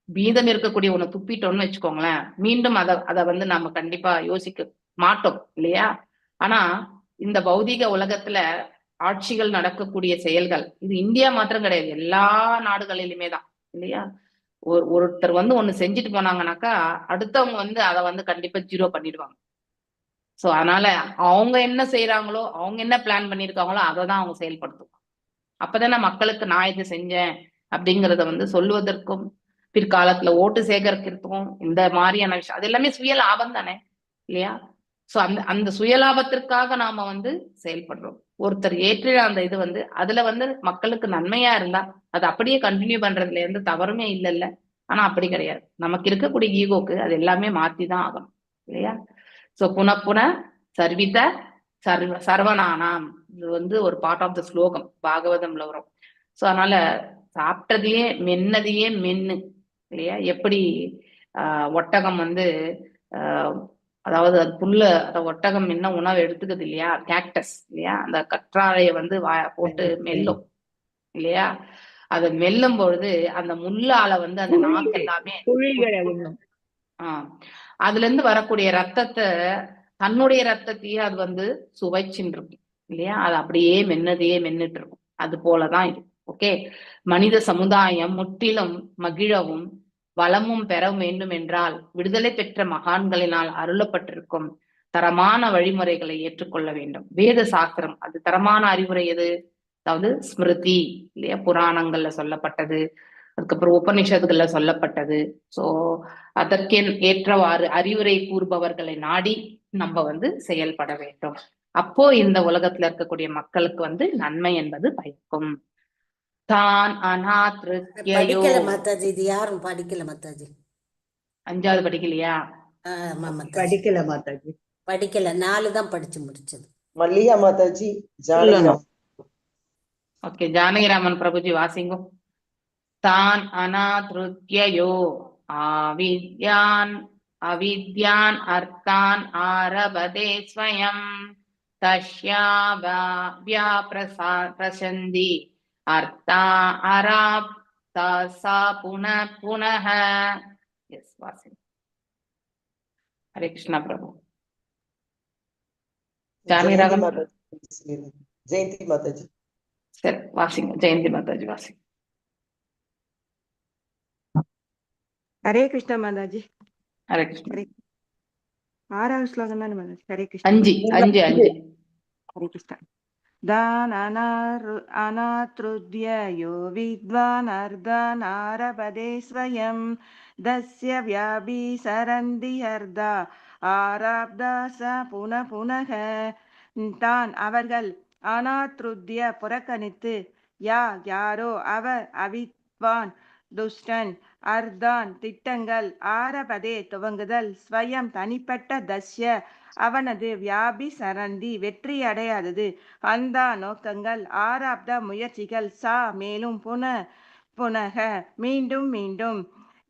மீதம் இருக்கக்கூடிய ஒண்ணு துப்பிட்டோம்னு வச்சுக்கோங்களேன், மீண்டும் அதை அதை வந்து நம்ம கண்டிப்பா யோசிக்க மாட்டோம் இல்லையா? ஆனா இந்த பௌதிக உலகத்துல ஆட்சிகள் நடக்கக்கூடிய செயல்கள் இது இந்தியா மாத்திரம் கிடையாது, எல்லா நாடுகளிலுமே தான் இல்லையா? ஒருத்தர் வந்து ஒண்ணு செஞ்சுட்டு போனாங்கனாக்கா அடுத்தவங்க வந்து அதை வந்து கண்டிப்பா ஜீரோ பண்ணிடுவாங்க. சோ அதனால அவங்க என்ன செய்யறாங்களோ, அவங்க என்ன பிளான் பண்ணிருக்காங்களோ அதை தான் அவங்க செயல்படுத்துவாங்க. அப்பதானே மக்களுக்கு நான் இது செஞ்சேன் அப்படிங்கிறத வந்து சொல்லுவதற்கும் பிற்காலத்துல ஓட்டு சேகரிக்கிறதுக்கும் இந்த மாதிரியான விஷயம் அது எல்லாமே சுய லாபம் தானே இல்லையா? சோ அந்த அந்த சுயலாபத்திற்காக நாம வந்து செயல்படுறோம். ஒருத்தர் ஏற்றின அந்த இது வந்து அதுல வந்து மக்களுக்கு நன்மையா இருந்தா அது அப்படியே கண்டினியூ பண்றதுல எந்த தவறுமே இல்லைல்ல. ஆனா அப்படி கிடையாது. நமக்கு இருக்கக்கூடிய ஈகோக்கு அது எல்லாமே மாத்திதான் ஆகணும் இல்லையா? சோ புன புன சர்வித சர்வனானாம் இது வந்து ஒரு பார்ட் ஆஃப் the ஸ்லோகம் பாகவதம்ல வரும். சோ அதனால சாப்பிட்டதையே மென்னதையே மென்னு இல்லையா? எப்படி ஒட்டகம் வந்து அதாவது அது புல்ல அந்த ஒட்டகம் என்ன உணவு எடுத்துக்குது இல்லையா? கேக்டஸ் இல்லையா? அந்த கற்றாழைய வந்து போட்டு மெல்லும் இல்லையா? அதை மெல்லும் பொழுது அந்த முள்ளால வந்து அந்த நாக்கு எல்லாமே அதுல இருந்து வரக்கூடிய ரத்தத்தை தன்னுடைய ரத்தத்தையே அது வந்து சுவைச்சுன்னு இருக்கும் இல்லையா? அது அப்படியே மென்னதையே மென்னுட்டு இருக்கும். அது போலதான் இது. ஓகே, மனித சமுதாயம் முற்றிலும் மகிழவும் வளமும் பெற வேண்டும் என்றால் விடுதலை பெற்ற மகான்களினால் அருளப்பட்டிருக்கும் தரமான வழிமுறைகளை ஏற்றுக்கொள்ள வேண்டும். வேத சாஸ்திரம் அது தரமான அறிவுரை எது? அதாவது ஸ்மிருதி இல்லையா? புராணங்கள்ல சொல்லப்பட்டது, அதுக்கப்புறம் உபனிஷத்துகள்ல சொல்லப்பட்டது. சோ அதற்கே ஏற்றவாறு அறிவுரை கூறுபவர்களை நாடி நம்ம வந்து செயல்பட வேண்டும். அப்போ இந்த உலகத்துல இருக்கக்கூடிய மக்களுக்கு வந்து நன்மை என்பது பயக்கும். தான் அநாத்ருத்யயோ. படிக்கல மாதாஜி, இது யாரும் படிக்கல மாதாஜி. அஞ்சாவது படிக்கலையா? ஆமா மாதாஜி, படிக்கல மாதாஜி. படிக்கல, 4 தான் படிச்சு முடிச்சது. மல்லிகா மாதாஜி, ஜானகிராமன். ஓகே, ஜானகிராமன் பிரபுஜி வாசிங்கோ. தான் அநாத்ருத்யயோ ஆவித்யான் அவித்யான் அர்த்தான் ஆரபதே ஸ்வயம் தஸ்யா வியாபிரசா பிரசந்தி அர்த்தா அராப்தா சா புன புனః. எஸ், வாசிங்க. ஹரே கிருஷ்ணா பிரபு. ஜெயந்தி ஜானகிராமன் மாதாஜி, ஜெயந்தி மாதாஜி. சரி வாசிங்க, ஜெயந்தி மாதாஜி வாசிங்க. ஹரே கிருஷ்ணா மாதாஜி. ஹரே கிருஷ்ணா. ஹரே ஆறாவது ஸ்லோகம் தானே மாதாஜி? ஹரே கிருஷ்ணா. அஞ்சு அஞ்சு அஞ்சு. ஹரே கிருஷ்ணா. தான் அநாத்ருத்ய யோ வித்வான் அர்தான் ஆரபதே ஸ்வயம் தஸ்ய வியாபி சரந்தி ஹர்தா ஆராப்தா ச புன புனக. தான் அவர்கள், அநாத்ருத்ய புறக்கணித்து, யா யாரோ, அவர், அவித்வான் துஷ்டன், அர்தான் திட்டங்கள், ஆரபதே துவங்குதல், ஸ்வயம் தனிப்பட்ட, தஸ்ய அவனது, வியாபி சரந்தி வெற்றி அடையாதது, அந்தா நோக்கங்கள், ஆராப்த முயற்சிகள், சா மேலும், புன புனக மீண்டும் மீண்டும்.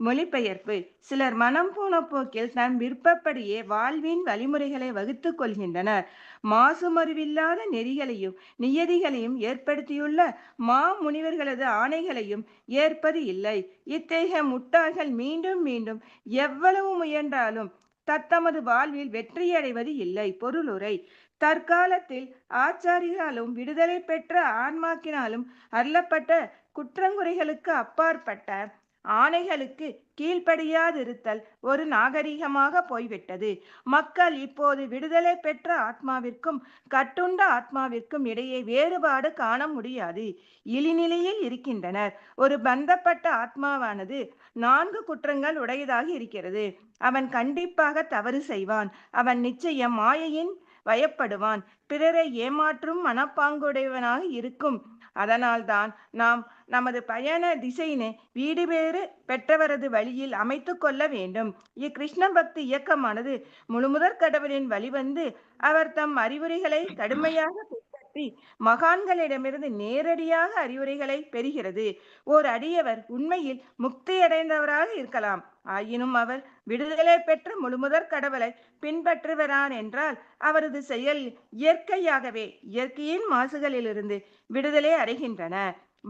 மொழிபெயர்ப்பு: சிலர் மனம் போன போக்கில் தன் விருப்பப்படியே வாழ்வின் வழிமுறைகளை வகுத்துக் கொள்கின்றனர். மாசுமருவில்லாத நெறிகளையும் நியதிகளையும் ஏற்படுத்தியுள்ள மா முனிவர்களது ஆணைகளையும் ஏற்பது இல்லை. இத்தகைய முட்டாள்கள் மீண்டும் மீண்டும் எவ்வளவு முயன்றாலும் தத்தமது வாழ்வில் வெற்றியடைவது இல்லை. பொருளுரை: தற்காலத்தில் ஆச்சாரியாலும் விடுதலை பெற்ற ஆன்மாக்கினாலும் அருளப்பட்ட குற்றங்குறைகளுக்கு அப்பாற்பட்ட ஆணைகளுக்கு கீழ்ப்படியாதிருத்தல் ஒரு நாகரிகமாக போய்விட்டது. மக்கள் இப்போது விடுதலை பெற்ற ஆத்மாவிற்கும் கட்டுண்ட ஆத்மாவிற்கும் இடையே வேறுபாடு காண முடியாது இழிநிலையில் இருக்கின்றனர். ஒரு பந்தப்பட்ட ஆத்மாவானது 4 குற்றங்கள் உடையதாக இருக்கிறது. அவன் கண்டிப்பாக தவறு செய்வான். அவன் நிச்சயம் மாயையின் வயப்படுவான். பிறரை ஏமாற்றும் மனப்பாங்குடையவனாக இருக்கும். அதனால்தான் நாம் நமது பயண திசையினை வீடுபேறு பெற்றவரது வழியில் அமைத்து கொள்ள வேண்டும். இக்கிருஷ்ண பக்தி இயக்கமானது முழுமுதற் கடவுளின் வழிவந்து அவர் தம் அறிவுரைகளை கடுமையாக பின்பற்றி பக்தி மகான்களிடமிருந்து நேரடியாக அறிவுரைகளை பெறுகிறது. ஓர் அடியவர் உண்மையில் முக்தியடைந்தவராக இருக்கலாம். ஆயினும் அவர் விடுதலை பெற்ற முழுமுதற் கடவுளை பின்பற்றுகிறார் என்றால் அவரது செயல் இயற்கையாகவே இயற்கையின் மாசுகளிலிருந்து விடுதலை அடைகின்றன.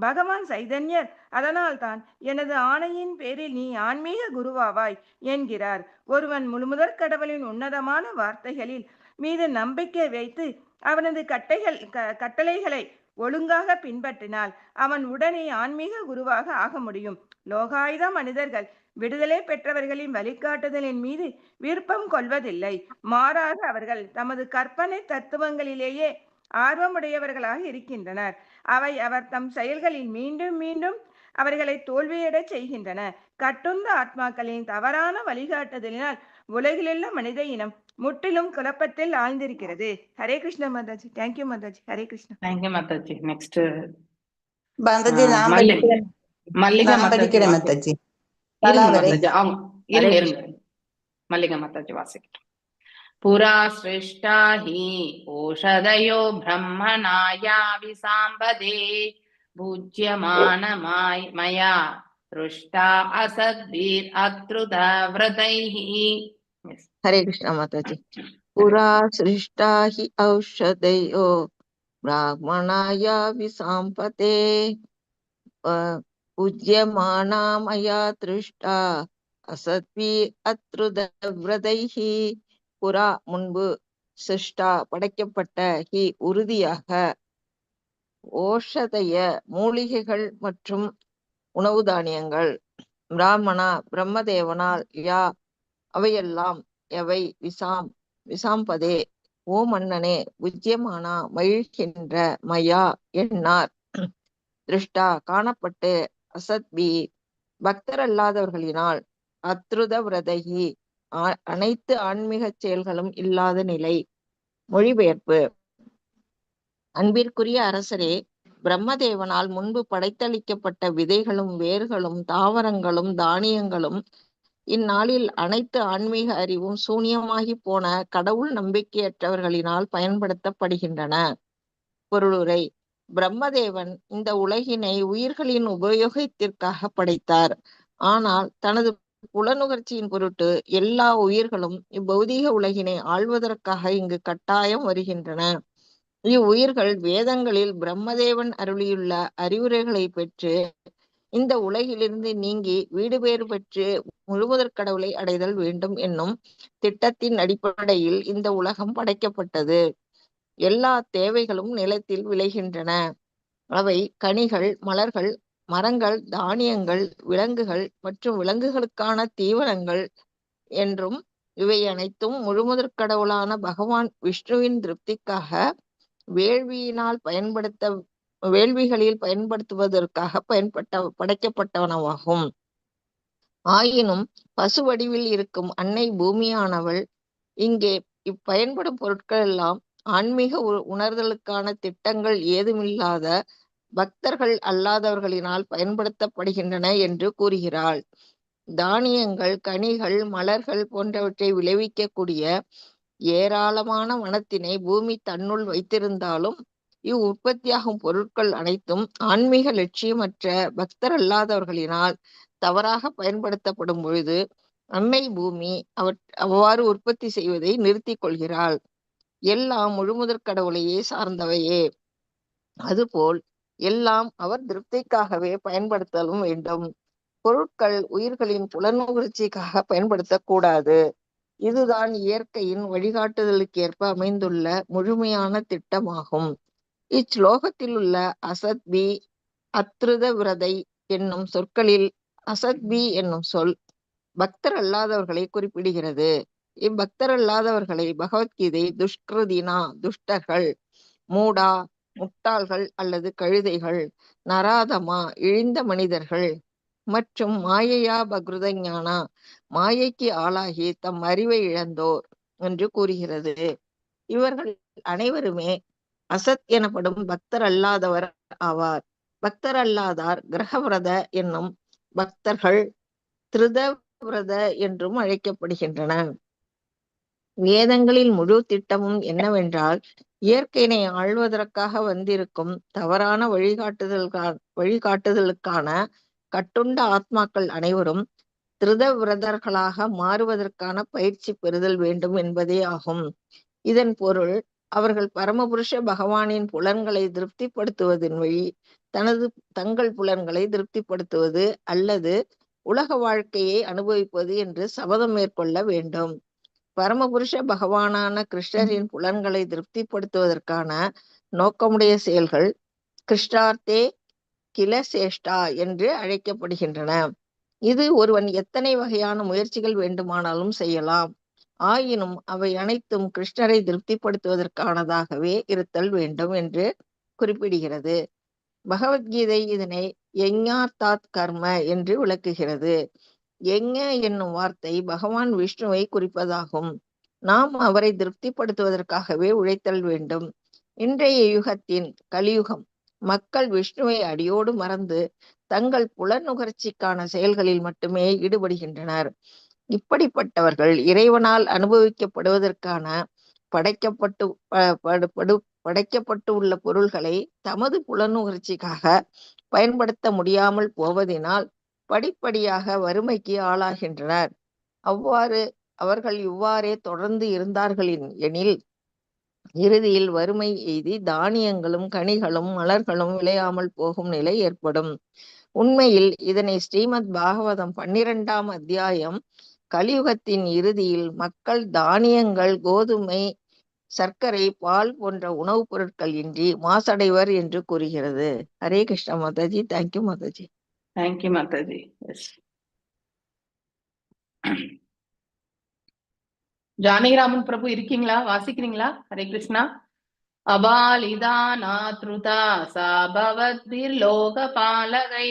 பகவான் சைதன்யர் அதனால்தான் எனது ஆணையின் பேரில் நீ ஆன்மீக குருவாவாய் என்கிறார். ஒருவன் முழுமுதற் கடவுளின் உன்னதமான வார்த்தைகளில் மீது நம்பிக்கை வைத்து அவனது கட்டளைகளை ஒழுங்காக பின்பற்றினால் அவன் உடனே ஆன்மீக குருவாக ஆக முடியும். லோகாயுத மனிதர்கள் விடுதலை பெற்றவர்களின் வழிகாட்டுதலின் மீது விருப்பம் கொள்வதில்லை. மாறாக அவர்கள் தமது கற்பனை தத்துவங்களிலேயே ஆர்வமுடையவர்களாக இருக்கின்றனர். அவை அவர் தம் செயல்களில் மீண்டும் மீண்டும் அவர்களை தோல்வியடச் செய்கின்றன. கட்டுந்த ஆத்மாக்களின் தவறான வழிகாட்டுதலினால் உலகிலுள்ள மனித இனம் முற்றிலும் குழப்பத்தில் ஆழ்ந்திருக்கிறது. Hare Krishna Mataji. Thank you Mataji. Hare Krishna. Thank you Mataji. Next Mataji, நான் மல்லி படிக்கிறேன். மல்லிகா நான் மாதாஜி படிக்கிறேன் வாசி. மாதாஜி. இருங்க பலாவரை. மாதாஜி, அவங்க ஹரே இருங்க இருங்க, மல்லிகா மாதாஜி வாசிக்கட்டும். புரா சிருஷ்டா he ஓஷதயோ பிரம்மணாயா விசாம்பதே பூஜ்யமானமாய் மயா ருஷ்டா அசத்பீர் அத்ருத விரதைஹி. ஹரே கிருஷ்ணா மாதாஜி. புரா சிருஷ்டா he ஔஷதயோ பிராமணாயா விசாம்பதே பூஜ்யமானா மயா திருஷ்டா அசத்வி அத்ருத விரதைஹி. புரா முன்பு, சிருஷ்டா படைக்கப்பட்ட, he உறுதியாக, ஓஷதய மூலிகைகள் மற்றும் உணவு தானியங்கள், பிராமணா பிரம்மதேவனால், யா அவையெல்லாம், எவை, விசாம் விசாம்பதே ஓ மன்னனே, புஜ்யமானா மகிழ்கின்ற, மயா என்னார், திருஷ்டா காணப்பட்டு, அசத்பி பக்தர் அல்லாதவர்களினால், அத்ருத விரதகி அனைத்து ஆன்மீக செயல்களும் இல்லாத நிலை. மொழிபெயர்ப்பு: அன்பிற்குரிய அரசரே, பிரம்மதேவனால் முன்பு படைத்தளிக்கப்பட்ட விதைகளும் வேர்களும் தாவரங்களும் தானியங்களும் இந்நாளில் அனைத்து ஆன்மீக அறிவும் சூனியமாகி போன கடவுள் நம்பிக்கையற்றவர்களினால் பயன்படுத்தப்படுகின்றன. பொருளுரை: பிரம்மதேவன் இந்த உலகினை உயிர்களின் உபயோகத்திற்காக படைத்தார். ஆனால் தனது புலனுகர்ச்சியின் பொருட்டு எல்லா உயிர்களும் இப்பௌதீக உலகினை ஆள்வதற்காக இங்கு கட்டாயம் வருகின்றன. இவ்வுயிர்கள் வேதங்களில் பிரம்மதேவன் அருளியுள்ள அறிவுரைகளை பெற்று இந்த உலகிலிருந்து நீங்கி வீடு பேறு பெற்று முழுமுதற் கடவுளை அடைதல் வேண்டும் என்னும் திட்டத்தின் அடிப்படையில் இந்த உலகம் படைக்கப்பட்டது. எல்லா தேவைகளும் நிலத்தில் விளைகின்றன. அவை கனிகள், மலர்கள், மரங்கள், தானியங்கள், விலங்குகள் மற்றும் விலங்குகளுக்கான தீவனங்கள் என்றும் இவை அனைத்தும் முழுமுதற் கடவுளான பகவான் விஷ்ணுவின் திருப்திக்காக வேள்வியினால் பயன்படுத்த வேள்விகளில் பயன்படுத்துவதற்காக படைக்கப்பட்டனவாகும். ஆயினும் பசு வடிவில் இருக்கும் அன்னை பூமியானவள் இங்கே இப்பயன்படும் பொருட்கள் எல்லாம் ஆன்மீக உணர்தலுக்கான திட்டங்கள் ஏதுமில்லாத பக்தர்கள் அல்லாதவர்களினால் பயன்படுத்தப்படுகின்றன என்று கூறுகிறாள். தானியங்கள், கனிகள், மலர்கள் போன்றவற்றை விளைவிக்கக்கூடிய ஏராளமான வனத்தினை பூமி தன்னுள் வைத்திருந்தாலும் இவ் உற்பத்தியாகும் பொருட்கள் அனைத்தும் ஆன்மீக லட்சியமற்ற பக்தர் அல்லாதவர்களினால் தவறாக பயன்படுத்தப்படும் பொழுது அன்னை பூமி அவ்வாறு உற்பத்தி செய்வதை நிறுத்திக் கொள்கிறாள். எல்லாம் முழுமுதற் கடவுளையே சார்ந்தவையே. அதுபோல் எல்லாம் அவர் திருப்திக்காகவே பயன்படுத்தலும் வேண்டும். பொருட்கள் உயிர்களின் புலனுணர்ச்சிக்காக பயன்படுத்தக்கூடாது. இதுதான் இயற்கையின் வழிகாட்டுதலுக்கேற்ப அமைந்துள்ள முழுமையான திட்டமாகும். இச்லோகத்தில் உள்ள அசத்பி அத்ருத விரதை என்னும் சொற்களில் அசத்பி என்னும் சொல் பக்தர் அல்லாதவர்களை குறிப்பிடுகிறது. இப்பக்தர் அல்லாதவர்களை பகவத்கீதை துஷ்கிருதினா துஷ்டர்கள், மூடா முட்டாள்கள் அல்லது கழுதைகள், நராதமா இழிந்த மனிதர்கள் மற்றும் மாயையா பக்ருத ஞானா மாயைக்கு ஆளாகி தம் அறிவை இழந்தோர் என்று கூறுகிறது. இவர்கள் அனைவருமே அசத் எனப்படும் பக்தர் அல்லாதவர் ஆவார். பக்தர் அல்லாதார் கிரகவிரத என்னும் பக்தர்கள் திருதவிரத என்றும் அழைக்கப்படுகின்றன. வேதங்களில் முழு திட்டமும் என்னவென்றால் இயற்கையினை ஆள்வதற்காக வந்திருக்கும் தவறான வழிகாட்டுதலுக்கான கட்டுண்ட ஆத்மாக்கள் அனைவரும் திருதவிரதர்களாக மாறுவதற்கான பயிற்சி பெறுதல் வேண்டும் என்பதே ஆகும். இதன் பொருள், அவர்கள் பரமபுருஷ பகவானின் புலன்களை திருப்திப்படுத்துவதன் வழி தங்கள் புலன்களை திருப்திப்படுத்துவது அல்லது உலக வாழ்க்கையை அனுபவிப்பது என்று சபதம் மேற்கொள்ள வேண்டும். பரமபுருஷ பகவானான கிருஷ்ணரின் புலன்களை திருப்திப்படுத்துவதற்கான நோக்கமுடைய செயல்கள் கிருஷ்ணார்த்தே கில சேஷ்டா என்று அழைக்கப்படுகின்றன. இது ஒருவன் எத்தனை வகையான முயற்சிகள் வேண்டுமானாலும் செய்யலாம். ஆயினும் அவை அனைத்தும் கிருஷ்ணரை திருப்திப்படுத்துவதற்கானதாகவே இருத்தல் வேண்டும் என்று குறிப்பிடுகிறது. பகவத்கீதை இதனை யஞ்ஞார்த்தாத் கர்ம என்று விளக்குகிறது. யஞ்ஞ என்னும் வார்த்தை பகவான் விஷ்ணுவை குறிப்பதாகும். நாம் அவரை திருப்திப்படுத்துவதற்காகவே உழைத்தல் வேண்டும். இன்றைய யுகத்தின் கலியுகம் மக்கள் விஷ்ணுவை அடியோடு மறந்து தங்கள் புலநுகர்ச்சிக்கான செயல்களில் மட்டுமே ஈடுபடுகின்றனர். இப்படிப்பட்டவர்கள் இறைவனால் அனுபவிக்கப்படுவதற்கான படைக்கப்பட்டு படைக்கப்பட்டு உள்ள பொருள்களை தமது புலனுணர்ச்சிக்காக பயன்படுத்த முடியாமல் போவதினால் படிப்படியாக வறுமைக்கு ஆளாகின்றனர். அவ்வாறு அவர்கள் இவ்வாறே தொடர்ந்து இருந்தார்கள் எனில் இறுதியில் வறுமை எய்தி தானியங்களும் கனிகளும் மலர்களும் விளையாமல் போகும் நிலை ஏற்படும். உண்மையில் இதனை ஸ்ரீமத் பாகவதம் 12ஆம் அத்தியாயம் கலியுகத்தின் இறுதியில் மக்கள் தானியங்கள், கோதுமை, சர்க்கரை, பால் போன்ற உணவுப் பொருட்கள் இன்றி மாசடைவர் என்று கூறுகிறது. Hare Krishna Mataji. Thank you Mataji. Thank you Mataji. S, Janakiraman பிரபு இருக்கீங்களா? வாசிக்கிறீங்களா? ஹரே கிருஷ்ணா. அபாலிதா நாத்ருதா சா பவத்பிர்லோகபாலகை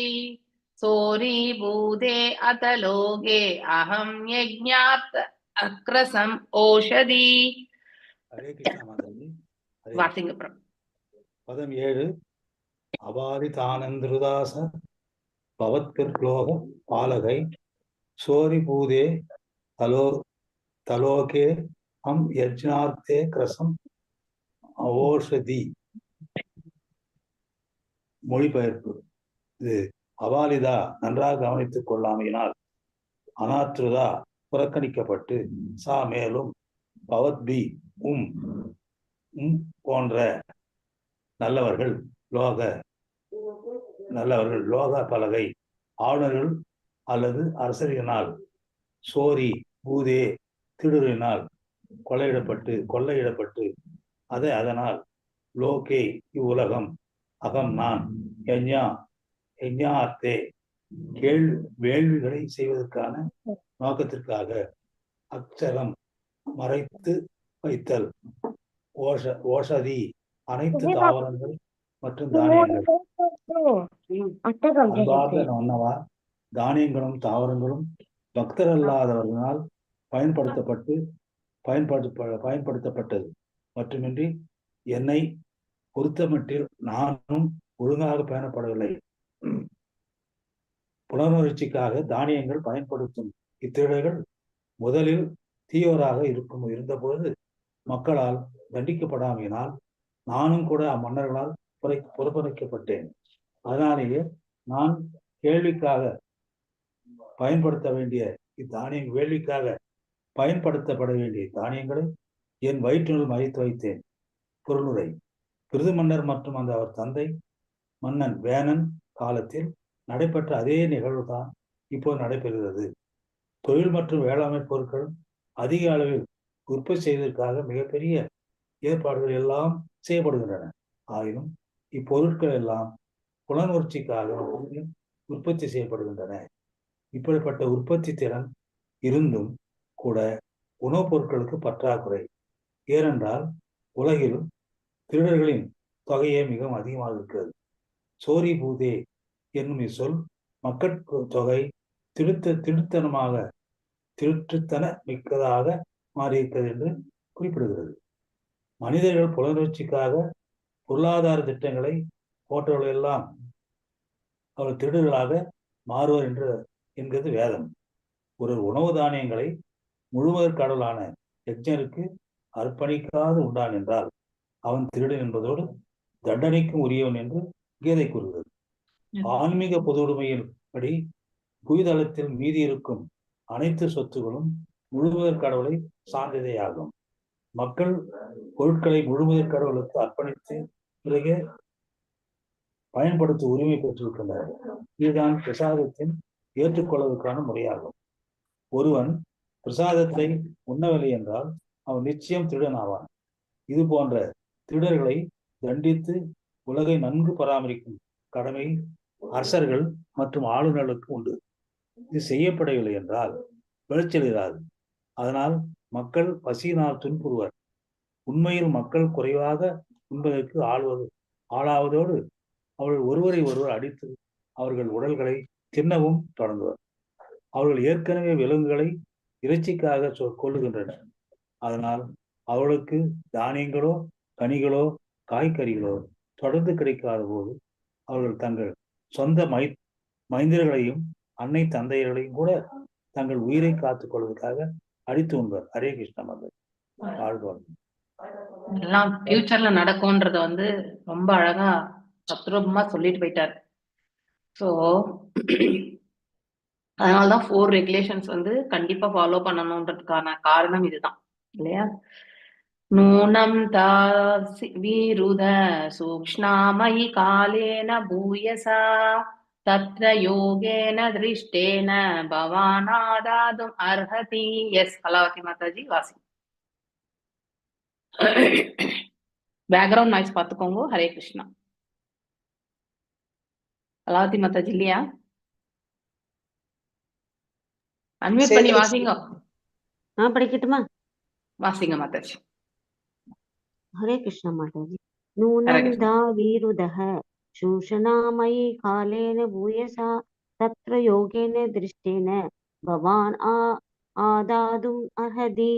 சோரி பூதே அதலோகே அகம் யஜ்ஞாத் அக்ரசம் ஓஷதி. ஹரே கிருஷ்ணா மாதாஜி. ஹரே வாசிங்க பிரபு. பதம் 7. அபாரிதானந்திருதாச பவத்பிர்லோக பாலகை சோரி பூதே தலோ தலோகே ஹம் யஜ்ஞார்த்தே கிரசம் ஓஷதி. மொழிபெயர்ப்பு. இது அபாலிதா நன்றாக கவனித்துக் கொள்ளாமையினால், அனாத்ருதா புறக்கணிக்கப்பட்டு, சா மேலும், பவத்பி உம் உம் போன்ற நல்லவர்கள் லோக நல்லவர்கள் லோக பலகை ஆளுநர்கள் அல்லது அரசர்களினால் சோரி பூதே திருடரினால் கொள்ளையிடப்பட்டு அதை அதனால் லோகே இவ்வுலகம் அகம் நான் யஞ்ஞா யஞ்ஞார்த்தே வேள்விகளை செய்வதற்கான நோக்கத்திற்காக அக்ஷரம் மறைத்து வைத்தல் ஓஷதி அனைத்து தாவரங்கள் மற்றும் தானியங்கள். அன்பார்ந்த மன்னவா, தானியங்களும் தாவரங்களும் பக்தரல்லாதவர்களால் பயன்படுத்தப்பட்டது மட்டுமின்றி என்னை பொறுத்தமட்டில் நானும் ஒழுங்காக பேணப்படவில்லை. புனர்வளர்ச்சிக்காக தானியங்கள் பயன்படுத்தும் இத்திருடர்கள் முதலில் தீயோராக இருந்தபோது மக்களால் தண்டிக்கப்படாமையினால் நானும் கூட அம்மன்னர்களால் புறக்கணிக்கப்பட்டேன். அதனாலேயே நான் கேள்விக்காக பயன்படுத்த வேண்டிய இத்தானிய வேள்விக்காக பயன்படுத்தப்பட வேண்டிய தானியங்களை என் வயிற்றினுள் மறைத்து வைத்தேன். பொருளுரை. பிருது மன்னர் மற்றும் அந்த அவர் தந்தை மன்னன் வேணன் காலத்தில் நடைபெற்ற அதே நிகழ்வுதான் இப்போது நடைபெறுகிறது. தொழில் மற்றும் வேளாண்மை பொருட்கள் அதிக அளவில் உற்பத்தி செய்வதற்காக மிகப்பெரிய ஏற்பாடுகள் எல்லாம் செய்யப்படுகின்றன. ஆயினும் இப்பொருட்கள் எல்லாம் புலனுணர்ச்சிக்காக உற்பத்தி செய்யப்படுகின்றன. இப்படிப்பட்ட உற்பத்தி திறன் இருந்தும் கூட உணவுப் பொருட்களுக்கு பற்றாக்குறை. ஏனென்றால் உலகில் திருடர்களின் தொகையே மிகவும் அதிகமாக இருக்கிறது. சோரி பூதே என்னும் இச்சொல் மக்கட்தொகை திருட்டுத்தன மிக்கதாக மாறியிருக்கிறது என்று குறிப்பிடுகிறது. மனிதர்கள் புலனுணர்ச்சிக்காக பொருளாதார திட்டங்களை போன்றவர்கள் எல்லாம் அவர்கள் திருடர்களாக மாறுவர் என்கிறது வேதம். ஒரு உணவு தானியங்களை முழுவதற் கடவுளான யஜ்ஞருக்கு அர்ப்பணிக்காது உண்டான் என்றால் அவன் திருடன் என்பதோடு தண்டனைக்கும் உரியவன் என்று கீதை கூறுகிறது. ஆன்மீக பொதுவுடைமையின் படி புவிதளத்தில் மீதி இருக்கும் அனைத்து சொத்துகளும் முழுமுதற் கடவுளை சார்ந்ததே ஆகும். மக்கள் பொருட்களை முழுமுதற் கடவுளுக்கு அர்ப்பணித்து பிறகு பயன்படுத்த உரிமை பெற்றிருக்கின்றனர். இதுதான் பிரசாதத்தின் ஏற்றுக்கொள்வதற்கான முறையாகும். ஒருவன் பிரசாதத்தை உண்ணவில்லை என்றால் அவன் நிச்சயம் திருடன் ஆவான். இது போன்ற திருடர்களை தண்டித்து உலகை நன்கு பராமரிக்கும் கடமை அரசர்கள் மற்றும் ஆளுநர்களுக்கு உண்டு. இது செய்யப்படவில்லை என்றால் விளைச்சல் இராது. அதனால் மக்கள் பசியினால் துன்புறுவர். உண்மையில் மக்கள் குறைவாக உண்பதற்கு ஆளாவதோடு அவர்கள் ஒருவரை ஒருவர் அடித்து அவர்கள் உடல்களை தின்னவும் தொடங்குவர். அவர்கள் ஏற்கனவே விலங்குகளை இறைச்சிக்காக கொல்லுகின்றனர். அதனால் அவர்களுக்கு தானியங்களோ கனிகளோ காய்கறிகளோ தொடர்ந்து கிடைக்காத போது அவர்கள் தங்கள் சொந்த மைந்தர்களையும் அன்னை தந்தையர்களையும் கூட தங்கள் உயிரை காத்துக் கொள்வதற்காக அடித்து உண்பர். ஹரே கிருஷ்ணா மகள். வாழ்க வளமுடன். எல்லாம் ஃபியூச்சர்ல நடக்கும்ன்றத வந்து ரொம்ப அழகா தத்ரூபமா சொல்லிட்டு போயிட்டார். ஸோ அதனாலதான் 4 ரெகுலேஷன்ஸ் வந்து கண்டிப்பா ஃபாலோ பண்ணணுன்றதுக்கான காரணம் இதுதான் இல்லையா? நூனம் தாசி வீருத சூக்ஷ்ணாமயி காலேன பூயசா தத்ர யோகேன திருஷ்டேன பவானாதாதும் அர்ஹதி. எஸ் கலாவதி மாதாஜி வாசி. பேக்ரவுண்ட் நாய்ஸ் பாத்துக்கோங்க. ஹரே கிருஷ்ணா. கலாவதி மாதாஜி இல்லையா? அன்மியூட் பண்ணி வாசிங்க. நான் படிக்கட்டுமா? வாசிங்க மாதாஜி. ஹரே கிருஷ்ணா மாதாஜி. ஹரே நூனம் கிருஷ்ணா. தாவீருதः शूषणामयि कालेन भूयसा तत्र योगेन दृष्टेन பவான் ஆதாதும் அர்ஹதி.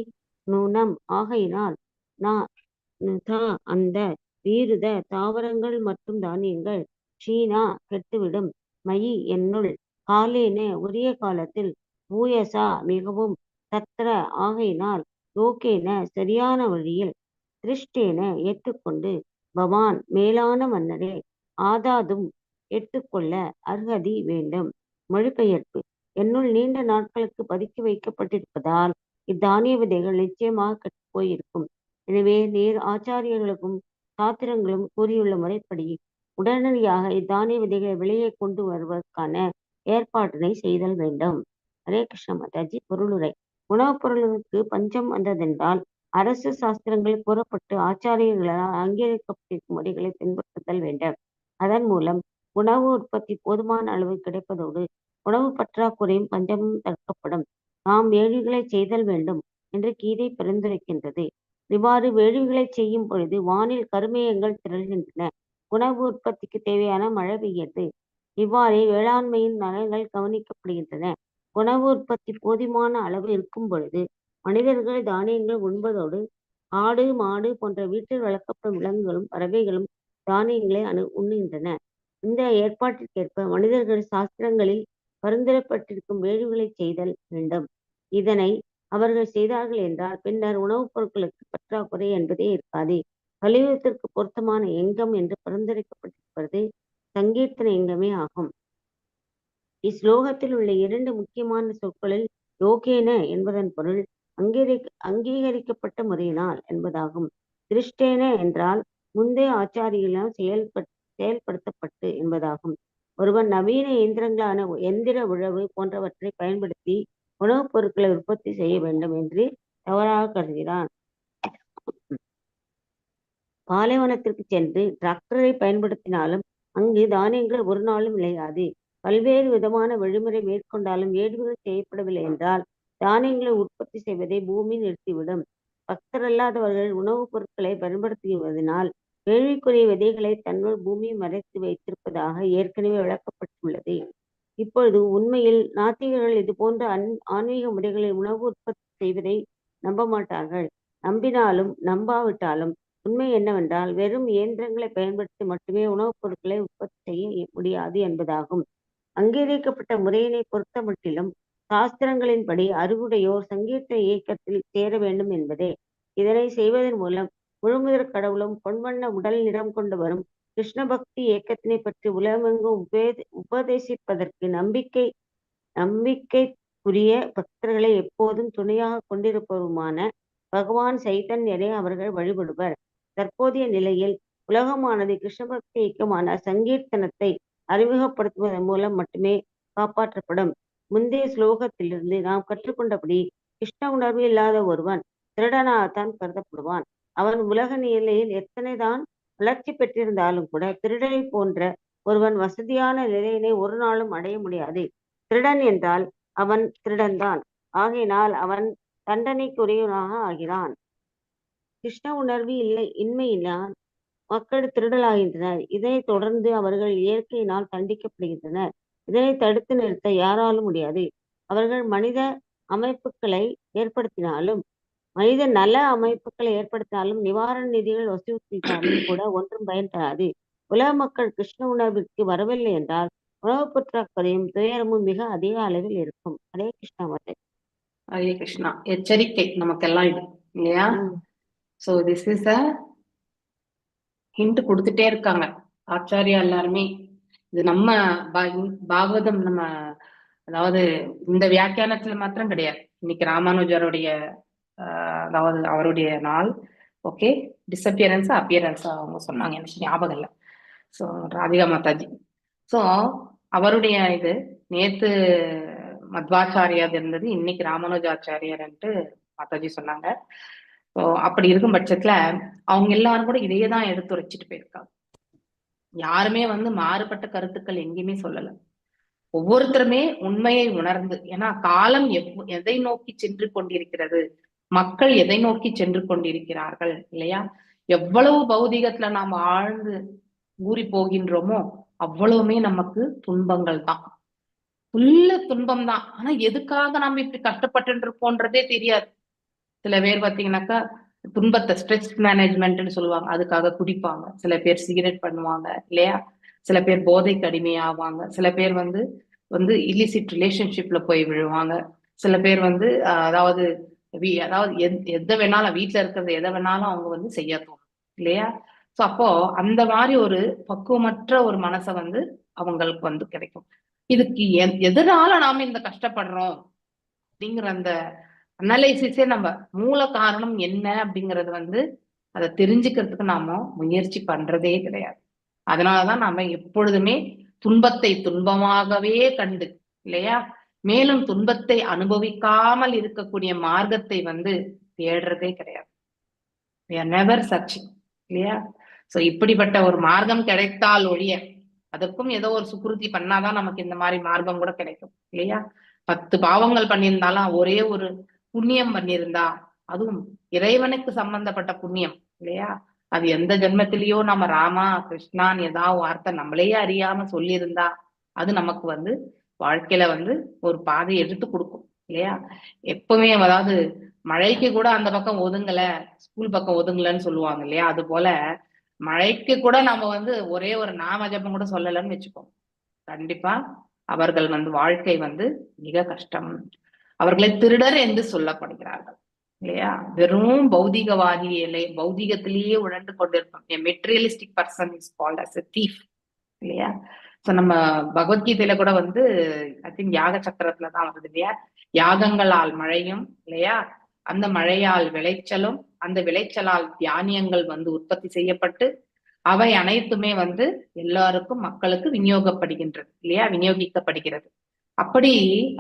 நூனம் ஆகையினால் தா அந்த வீருத தாவரங்கள் மற்றும் தானியங்கள் ஷீனா கெட்டுவிடும் மயி என்னுள் காலேன உரிய காலத்தில் பூயசா மிகவும் தத்ர ஆகையினால் யோகேன சரியான வழியில் திருஷ்டேன ஏற்றுக்கொண்டு பவான் மேலான மன்னரே ஆதாதும் ஏற்றுக்கொள்ள அர்ஹதி வேண்டும். மொழிபெயர்ப்பு: என்னுள் நீண்ட நாட்களுக்கு பதுக்கி வைக்கப்பட்டிருப்பதால் இத்தானிய விதைகள் நிச்சயமாக கெட்டுப் போயிருக்கும். எனவே நீர் ஆச்சாரியர்களுக்கும் சாத்திரங்களும் கூறியுள்ள முறைப்படி உடனடியாக இத்தானிய விதைகளை வெளியே கொண்டு வருவதற்கான ஏற்பாட்டினை செய்தல் வேண்டும். ஹரே கிருஷ்ண மாதாஜி. பொருளுரை: உணவுப் பொருள்களுக்கு பஞ்சம் வந்ததென்றால் அரசு சாஸ்திரங்கள் கூறப்பட்டு ஆச்சாரியர்களால் அங்கீகரிக்கப்பட்டிருக்கும் முறைகளை பின்பற்றுதல் வேண்டும். அதன் மூலம் உணவு உற்பத்தி போதுமான அளவு கிடைப்பதோடு உணவு பற்றாக்குறையும் பஞ்சமும் தடுக்கப்படும். நாம் வேள்விகளை செய்தல் வேண்டும் என்று கீதை பரிந்துரைக்கின்றது. இவ்வாறு வேள்விகளை செய்யும் பொழுது வானில் கருமேகங்கள் திரள்கின்றன. உணவு உற்பத்திக்கு தேவையான மழை பெய்கிறது. இவ்வாறே வேளாண்மையின் நலன்கள் கவனிக்கப்படுகின்றன. உணவு உற்பத்தி போதுமான அளவு இருக்கும் பொழுது மனிதர்கள் தானியங்கள் உண்பதோடு ஆடு மாடு போன்ற வீட்டில் வளர்க்கப்படும் விலங்குகளும் பறவைகளும் தானியங்களை உண்ணுகின்றன. இந்த ஏற்பாட்டிற்கேற்ப மனிதர்கள் சாஸ்திரங்களில் பரிந்துரைப்பட்டிருக்கும் வேள்விகளை செய்தல் வேண்டும். இதனை அவர்கள் செய்தார்கள் என்றால் பின்னர் உணவுப் பொருட்களுக்கு பற்றாக்குறை என்பதே இருக்காது. கலியுகத்திற்கு பொருத்தமான எங்கம் என்று பரிந்துரைக்கப்பட்டிருப்பது சங்கீர்த்தன எங்கமே ஆகும். இஸ்லோகத்தில் உள்ள இரண்டு முக்கியமான சொற்களில் யோகேன என்பதன் பொருள் அங்கீகரிக்கப்பட்ட முறையினால் என்பதாகும். திருஷ்டேன என்றால் முந்தைய ஆச்சாரியர்களால் செயல்படுத்தப்பட்டு என்பதாகும். ஒருவன் நவீன இயந்திரங்களான எந்திர உழவு போன்றவற்றை பயன்படுத்தி உணவுப் பொருட்களை உற்பத்தி செய்ய வேண்டும் என்று தவறாக கருதுகிறான். பாலைவனத்திற்கு சென்று டிராக்டரை பயன்படுத்தினாலும் அங்கு தானியங்கள் ஒரு நாளும் விளையாது. பல்வேறு விதமான வழிமுறை மேற்கொண்டாலும் வேள்விகள் செய்யப்படவில்லை என்றால் தானியங்களை உற்பத்தி செய்வதை பூமி நிறுத்திவிடும். பக்தரல்லாதவர்கள் உணவுப் பொருட்களை பயன்படுத்துவதனால் வேள்விக்குரிய விதைகளை தன்னுள் பூமி மறைத்து வைத்திருப்பதாக ஏற்கனவே விளக்கப்பட்டுள்ளது. இப்பொழுது உண்மையில் நாத்திகர்கள் இது போன்ற ஆன்மீக முறைகளில் உணவு உற்பத்தி செய்வதை நம்ப மாட்டார்கள். நம்பினாலும் நம்பாவிட்டாலும் உண்மை என்னவென்றால் வெறும் இயந்திரங்களை பயன்படுத்தி மட்டுமே உணவுப் பொருட்களை உற்பத்தி செய்ய முடியாது என்பதாகும். அங்கீகரிக்கப்பட்ட முறையினை பொறுத்த மட்டிலும் சாஸ்திரங்களின்படி அறிவுடையோர் சங்கீர்த்தன இயக்கத்தில் சேர வேண்டும் என்பதே. இதனை செய்வதன் மூலம் முழுமுதற் கடவுளும் பொன்வண்ண உடல் நிறம் கொண்டவரும் கிருஷ்ண பக்தி இயக்கத்தினை பற்றி உலகமெங்கும் உபதேசிப்பதற்கு நம்பிக்கைக்குரிய பக்தர்களை எப்போதும் துணையாக கொண்டிருப்பவருமான பகவான் சைத்தன்யரை அவர்கள் வழிபடுவர். தற்போதைய நிலையில் உலகமானது கிருஷ்ண பக்தி இயக்கமான சங்கீர்த்தனத்தை அறிமுகப்படுத்துவதன் மூலம் மட்டுமே காப்பாற்றப்படும். முந்தைய ஸ்லோகத்திலிருந்து நாம் கற்றுக்கொண்டபடி கிருஷ்ண உணர்வு இல்லாத ஒருவன் திருடனாகத்தான் கருதப்படுவான். அவன் உலக நிலையில் எத்தனைதான் வளர்ச்சி பெற்றிருந்தாலும் கூட திருடனை போன்ற ஒருவன் வசதியான நிலையினை ஒரு நாளும் அடைய முடியாது. திருடன் என்றால் அவன் திருடன்தான். ஆகையினால் அவன் தண்டனைக்குரியவனாக ஆகிறான். கிருஷ்ண உணர்வு இன்மையினால் மக்கள் திருடலாகின்றனர். இதனைத் தொடர்ந்து அவர்கள் இயற்கையினால் தண்டிக்கப்படுகின்றனர். இதனை தடுத்து நிறுத்த யாராலும் முடியாது. அவர்கள் மனித அமைப்புகளை ஏற்படுத்தினாலும், மனித நல அமைப்புகளை ஏற்படுத்தினாலும், நிவாரண நிதிகள் வசூலித்தாலும் கூட ஒன்றும் பயன் தராது. உலக மக்கள் கிருஷ்ண உணர்விற்கு வரவில்லை என்றால் உணவு பற்றாக்குறையும் துயரமும் மிக அதிக அளவில் இருக்கும். ஹரே கிருஷ்ணா மாதா. ஹரே கிருஷ்ணா. எச்சரிக்கை நமக்கெல்லாம் இது இல்லையா? So this is a hint கொடுத்துட்டே இருக்காங்க ஆச்சாரியா எல்லாருமே. இது நம்ம பாகவதம் நம்ம அதாவது இந்த வியாக்கியானத்துல மாத்திரம் கிடையாது. இன்னைக்கு ராமானுஜருடைய அதாவது அவருடைய நாள். ஓகே, டிஸப்பியரன்ஸ் அப்பியரன்ஸ் அவங்க சொன்னாங்க, எனக்கு ஞாபகம் இல்லை. ஸோ ராதிகா மாதாஜி, ஸோ அவருடைய இது நேத்து மத்வாச்சாரியார் இருந்தது, இன்னைக்கு ராமானுஜாச்சாரியர்ன்ட்டு மாதாஜி சொன்னாங்க. ஸோ அப்படி இருக்கும் பட்சத்துல அவங்க எல்லாரும் கூட இதையே தான் எடுத்துரைச்சிட்டு போயிருக்காங்க. யாருமே வந்து மாறுபட்ட கருத்துக்கள் எங்கேயுமே சொல்லல. ஒவ்வொருத்தருமே உண்மையை உணர்ந்து, ஏன்னா காலம் எதை நோக்கி சென்று கொண்டிருக்கிறது, மக்கள் எதை நோக்கி சென்று கொண்டிருக்கிறார்கள் இல்லையா? எவ்வளவு பௌதிகத்துல நாம் ஆழ்ந்து ஊறி போகின்றோமோ அவ்வளவுமே நமக்கு துன்பங்கள் தான், ஃபுல்லு துன்பம் தான். ஆனா எதுக்காக நாம இப்படி கஷ்டப்பட்டு இருப்போன்றதே தெரியாது. சில பேர் பாத்தீங்கன்னாக்கா துன்பத்தை ஸ்ட்ரெஸ் மேனேஜ்மெண்ட்னு சொல்லுவாங்க, அதுக்காக குடிப்பாங்க. சில பேர் சிகரெட் பண்ணுவாங்க இல்லையா? சில பேர் போதைக்கு அடிமையாவாங்க. சில பேர் வந்து வந்து இல்லிசிட் ரிலேஷன்ஷிப்ல போய் விழுவாங்க. சில பேர் வந்து அதாவது அதாவது எதை வேணாலும் வீட்டுல இருக்கிறது எதை வேணாலும் அவங்க வந்து செய்ய தோணும் இல்லையா? சோ அப்போ அந்த மாதிரி ஒரு பக்குவமற்ற ஒரு மனசை வந்து அவங்களுக்கு வந்து கிடைக்கும். இதுக்கு எதனால நாம இந்த கஷ்டப்படுறோம் அப்படிங்கிற அந்த அனலைசிஸே நம்ம மூல காரணம் என்ன அப்படிங்கறது வந்து அதை தெரிஞ்சுக்கிறதுக்கு நாம முயற்சி பண்றதே கிடையாது. அதனாலதான் நாம எப்பொழுதுமே துன்பத்தை துன்பமாகவே கண்டு இல்லையா, மேலும் துன்பத்தை அனுபவிக்காமல் இருக்கக்கூடிய மார்க்கத்தை வந்து தேடுறதே கிடையாது. We are never searching இல்லையா? சோ இப்படிப்பட்ட ஒரு மார்க்கம் கிடைத்தால் ஒழிய, அதுக்கும் ஏதோ ஒரு சுக்குருதி பண்ணாதான் நமக்கு இந்த மாதிரி மார்க்கம் கூட கிடைக்கும் இல்லையா? 10 பாவங்கள் பண்ணியிருந்தாலும் ஒரே ஒரு புண்ணியம் பண்ணியிருந்தா, அதுவும் இறைவனுக்கு சம்பந்தப்பட்ட புண்ணியம் இல்லையா? அது எந்த ஜென்மத்திலேயோ நம்ம ராமா கிருஷ்ணான்னு ஏதாவது வார்த்தை நம்மளையே அறியாம சொல்லியிருந்தா அது நமக்கு வந்து வாழ்க்கையில வந்து ஒரு பாதை எடுத்து கொடுக்கும் இல்லையா? எப்பவுமே அதாவது மழைக்கு கூட அந்த பக்கம் ஒதுங்கல, ஸ்கூல் பக்கம் ஒதுங்கலன்னு சொல்லுவாங்க இல்லையா? அது போல மழைக்கு கூட நம்ம வந்து ஒரே ஒரு நாம ஜபம் கூட சொல்லலன்னு வச்சுக்கோங்க, கண்டிப்பா அவர்கள் வந்து வாழ்க்கை வந்து மிக கஷ்டம். அவர்களை திருடர் என்று சொல்லப்படுகிறார்கள் இல்லையா? வெறும் பௌதிகவாதியிலே பௌதிகத்திலேயே உழண்டு கொண்டிருப்போம். A materialistic person is called as a thief இல்லையா? சோ நம்ம பகவத்கீதையில கூட வந்து I think யாக சக்கரத்துலதான் வருது இல்லையா? யாகங்களால் மழையும் இல்லையா, அந்த மழையால் விளைச்சலும், அந்த விளைச்சலால் தானியங்கள் வந்து உற்பத்தி செய்யப்பட்டு அவை அனைத்துமே வந்து எல்லாருக்கும் மக்களுக்கு விநியோகப்படுகின்றது இல்லையா? விநியோகிக்கப்படுகிறது. அப்படி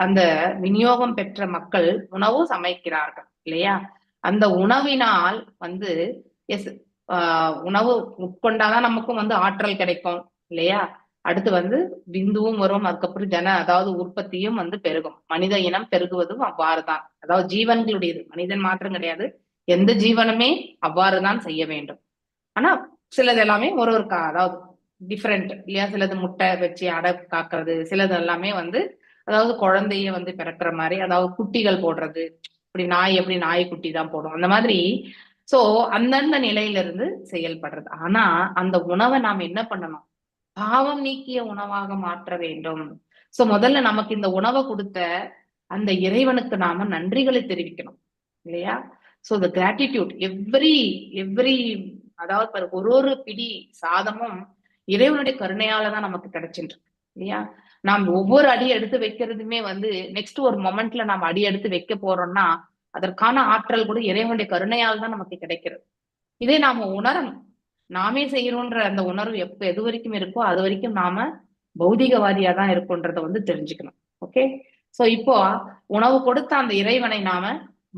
அந்த விநியோகம் பெற்ற மக்கள் உணவு சமைக்கிறார்கள் இல்லையா? அந்த உணவினால் வந்து எஸ் உணவு உட்கொண்டாதான் நமக்கும் வந்து ஆற்றல் கிடைக்கும் இல்லையா? அடுத்து வந்து பிந்துவும் வரும், அதுக்கப்புறம் ஜன அதாவது உற்பத்தியும் வந்து பெருகும். மனித இனம் பெருகுவதும் அவ்வாறுதான். அதாவது ஜீவன்களுடையது, மனிதன் மாத்திரம் கிடையாது, எந்த ஜீவனுமே அவ்வாறுதான் செய்ய வேண்டும். ஆனா சிலது எல்லாமே ஒரு ஒரு அதாவது டிஃப்ரெண்ட் இல்லையா? சிலது முட்டை வச்சு அடை காக்குறது, சிலது எல்லாமே வந்து அதாவது குழந்தைய வந்து பிறக்கிற மாதிரி, அதாவது குட்டிகள் போடுறது, இப்படி நாய் எப்படி நாய்க்குட்டி தான் போடும் அந்த மாதிரி. சோ அந்தந்த நிலையிலிருந்து செயல்படுறது. ஆனா அந்த உணவை நாம் என்ன பண்ணணும்? பாவம் நீக்கிய உணவாக மாற்ற வேண்டும். சோ முதல்ல நமக்கு இந்த உணவை கொடுத்த அந்த இறைவனுக்கு நாம நன்றிகளை தெரிவிக்கணும் இல்லையா? So the gratitude every every அதாவது பாரு, ஒரு ஒரு பிடி சாதமும் இறைவனுடைய கருணையால தான் நமக்கு கிடைச்சிட்டு இருக்கு இல்லையா? நாம் ஒவ்வொரு அடி எடுத்து வைக்கிறதுமே வந்து நெக்ஸ்ட் ஒரு மொமெண்ட்ல நாம் அடி எடுத்து வைக்க போறோம்னா அதற்கான ஆற்றல் கூட இறைவனுடைய கருணையால் தான் நமக்கு கிடைக்கிறது. இதே நாம உணரணும். நாமே செய்யறோன்ற அந்த உணர்வு எப்ப எது வரைக்கும் இருக்கோ அது வரைக்கும் நாம பௌதிகவாதியா தான் இருக்கோன்றதை வந்து தெரிஞ்சுக்கணும். ஓகே, சோ இப்போ உணவு கொடுத்த அந்த இறைவனை நாம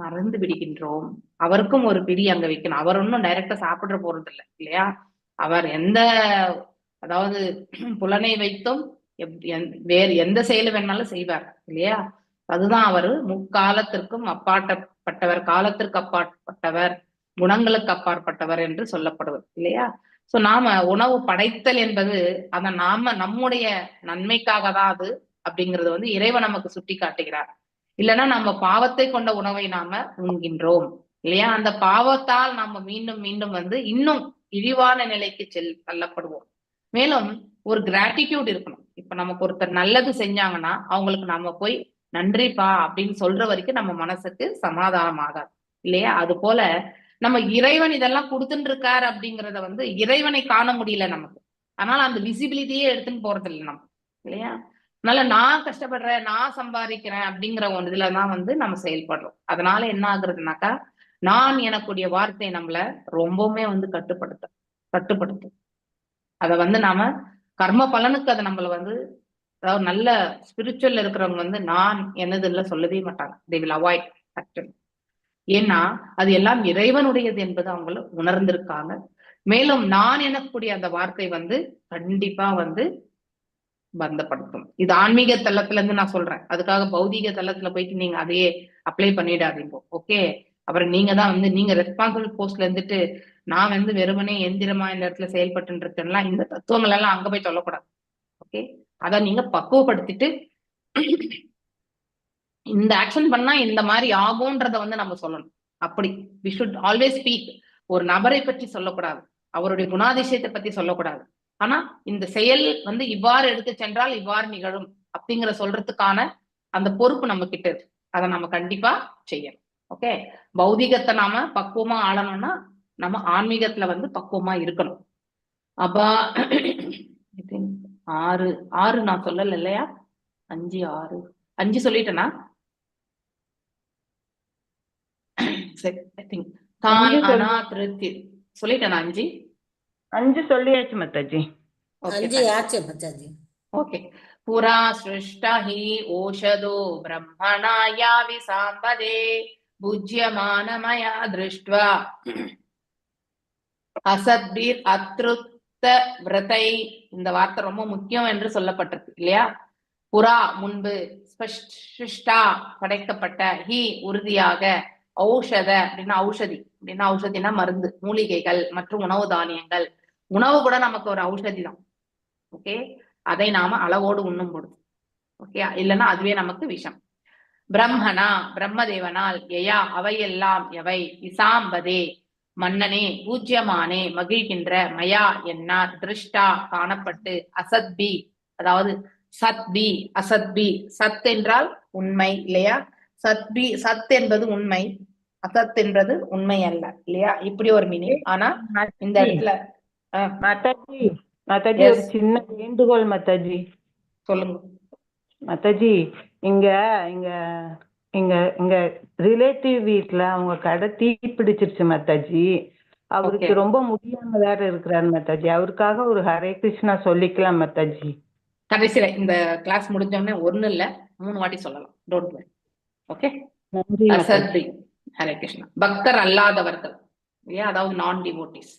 மறந்து விடுகின்றோம். அவருக்கும் ஒரு பிடி அங்க வைக்கணும். அவர் ஒன்னும் டைரக்டா சாப்பிட போறது இல்லை இல்லையா? அவர் எந்த அதாவது புலனை வைத்தும் வேறு எந்த செயல் வேணாலும் செய்வார் இல்லையா? அதுதான் அவரு முக்காலத்திற்கும் அப்பாற்பட்டவர், காலத்திற்கு அப்பாற்பட்டவர், குணங்களுக்கு அப்பாற்பட்டவர் என்று சொல்லப்படுவது இல்லையா? சோ நாம உணவு படைத்தல் என்பது அத நாம நம்முடைய நன்மைக்காக தான் அது அப்படிங்கறது வந்து இறைவன் நமக்கு சுட்டி காட்டுகிறார். இல்லைன்னா நம்ம பாவத்தை கொண்ட உணவை நாம உண்கின்றோம் இல்லையா? அந்த பாவத்தால் நாம மீண்டும் மீண்டும் வந்து இன்னும் இழிவான நிலைக்கு தள்ளப்படுவோம். மேலும் ஒரு கிராட்டிடியூட் இருக்கணும். இப்ப நமக்கு ஒருத்தர் நல்லது செஞ்சாங்கன்னா அவங்களுக்கு நாம போய் நன்றிப்பா அப்படின்னு சொல்ற வரைக்கும் நம்ம மனசுக்கு சமாதானம் ஆகாது இல்லையா? அது போல நம்ம இறைவன் இதெல்லாம் கொடுத்துட்டு இருக்காரு அப்படிங்கிறத வந்து இறைவனை காண முடியல நமக்கு. அதனால அந்த விசிபிலிட்டியே எடுத்துன்னு போறது இல்லை நம்ம இல்லையா? அதனால நான் கஷ்டப்படுறேன், நான் சம்பாதிக்கிறேன் அப்படிங்கிற ஒரு இதுலதான் வந்து நம்ம செயல்படுறோம். அதனால என்ன ஆகுறதுனாக்கா நான் எனக்குடைய வார்த்தை நம்மள ரொம்பவுமே வந்து கட்டுப்படுத்தும். அதை வந்து நாம கர்ம பலனுக்கு அதை நம்மள வந்து அதாவது நல்ல ஸ்பிரிச்சுவல் இருக்கிறவங்க வந்து நான் என்னதுல சொல்லவே மாட்டாங்க. They will avoid actually. ஏன்னா அது எல்லாம் இறைவனுடையது என்பது அவங்கள உணர்ந்திருக்காங்க. மேலும் நான் எனக்கூடிய அந்த வார்த்தை வந்து கண்டிப்பா வந்து பந்தப்படுத்தும். இது ஆன்மீக தளத்துல இருந்து நான் சொல்றேன். அதுக்காக பௌதீக தளத்துல போயிட்டு நீங்க அதையே அப்ளை பண்ணிடாதீங்க. ஓகே, அப்புறம் நீங்க தான் வந்து நீங்க ரெஸ்பான்சிபிள் போஸ்ட்ல இருந்துட்டு நான் வந்து வெறுமனே எந்திரமா இந்த இடத்துல செயல்பட்டு இருக்கேன்னா இந்த தத்துவங்கள் எல்லாம் அங்க போய் சொல்லக்கூடாது. ஓகே, அதை நீங்க பக்குவப்படுத்திட்டு இந்த ஆக்ஷன் பண்ணா இந்த மாதிரி ஆகும்ன்றத வந்து நம்ம சொல்லணும். அப்படி we should always speak. ஒரு நபரை பற்றி சொல்லக்கூடாது, அவருடைய குணாதிசயத்தை பத்தி சொல்லக்கூடாது. ஆனா இந்த செயல் வந்து இவ்வாறு எடுத்து சென்றால் இவ்வாறு நிகழும் அப்படிங்கிற சொல்றதுக்கான அந்த பொறுப்பு நம்ம கிட்ட இருக்கு. அதை நம்ம கண்டிப்பா செய்யணும். ஓகே, பௌதிகத்தை நாம பக்குவமா ஆளணும்னா நம்ம ஆன்மீகத்துல வந்து பக்குவமா இருக்கணும். அப்பா 6 6 நான் சொல்லல இல்லையா? 5 6 5 சொல்லிட்டேனா? சரி, I think தான் அனா திருத்தி சொல்லிட்டேனா? 5 5 சொல்லியாச்சு மாதாஜி. 5 ஆச்சு மாதாஜி. ஓகே. புரா சிருஷ்டா he ஓஷதோ பிரம்மணா யாவி சாம்பதே புஜ்யமானமயா திருஷ்ட்வா அசத்பீர் அத்ருப்த விரதை. இந்த வார்த்தை ரொம்ப முக்கியம் என்று சொல்லப்பட்டிருக்கு இல்லையா? புரா முன்பு, சிருஷ்டா படைக்கப்பட்ட, he உறுதியாக, ஔஷத அப்படின்னா ஔஷதி அப்படின்னா ஔஷதினா மருந்து, மூலிகைகள் மற்றும் உணவு தானியங்கள். உணவு கூட நமக்கு ஒரு ஔஷதி தான். ஓகே, அதை நாம அளவோடு உண்ணும் பொழுது ஓகே, இல்லைன்னா அதுவே நமக்கு விஷம். பிரம்மனா பிரம்மதேவனால், யயா அவையெல்லாம், எவை, இசாம்பதே மன்னனே, பூஜ்யமானே மகிழ்கின்ற, மயா என்னார், திருஷ்டா காணப்பட்டு, அசத்பி அதாவது சத்பி அசத்பி, சத் என்றால் உண்மை இல்லையா? சத்பி சத் என்பது உண்மை, அசத் என்பது உண்மை அல்ல இல்லையா? இப்படி ஒரு மீனிங். ஆனா இந்த இடத்துல மாதாஜி மாதாஜி ஒரு சின்ன வேண்டுகோள் மாதாஜி. சொல்லுங்க மாதாஜி. இங்க இங்க இங்க இங்க ரிலேட்டிவ் வீட்ல அவங்க கடை தீ பிடிச்சிருச்சு மாதாஜி. அவருக்கு ரொம்ப முடியாம வேற இருக்கிறாரு மாதாஜி. அவருக்காக ஒரு ஹரே கிருஷ்ணா சொல்லிக்கலாம் மாதாஜி. கடைசியில இந்த கிளாஸ் முடிஞ்ச உடனே 1 இல்ல 3 வாட்டி சொல்லலாம். Don't worry. Okay, அசத்பி Hare Krishna. பக்தர் அல்லாதவர்கள் இல்லையா? அதாவது நான் டிவோட்டிஸ்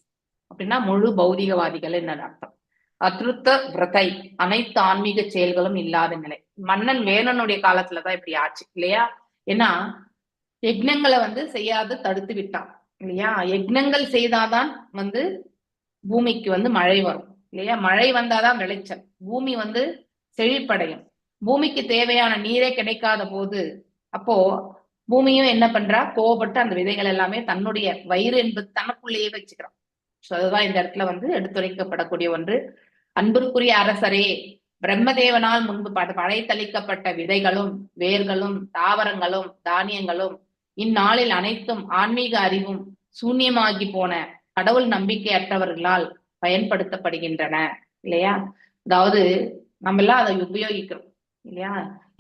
அப்படின்னா முழு பௌதிகவாதிகள் என்ன அர்த்தம். அத்ருத்த விரதை அனைத்து ஆன்மீக செயல்களும் இல்லாத நிலை. மன்னன் வேணனுடைய காலத்துலதான் இப்படி ஆச்சு இல்லையா? ஏன்னா யக்ஞங்களை வந்து செய்யாது தடுத்து விட்டான் இல்லையா? யக்ஞங்கள் செய்தாதான் வந்து பூமிக்கு வந்து மழை வரும் இல்லையா? மழை வந்தாதான் விளைச்சல், பூமி வந்து செழிப்படையும். பூமிக்கு தேவையான நீரே கிடைக்காத போது அப்போ பூமியும் என்ன பண்றா, கோவப்பட்டு அந்த விதைகள் எல்லாமே தன்னுடைய வயிறு என்பது தனக்குள்ளேயே வச்சுக்கிறான். சோ அதுதான் இந்த இடத்துல வந்து எடுத்துரைக்கப்படக்கூடிய ஒன்று. அன்பிற்குரிய அரசரே, பிரம்மதேவனால் முன்பு படைத்தளிக்கப்பட்ட விதைகளும் வேர்களும் தாவரங்களும் தானியங்களும் இந்நாளில் அனைத்தும் ஆன்மீக அறிவும் சூன்யமாகி போன கடவுள் நம்பிக்கையற்றவர்களால் பயன்படுத்தப்படுகின்றன இல்லையா? அதாவது நம்ம எல்லாம் அதை உபயோகிக்கிறோம் இல்லையா?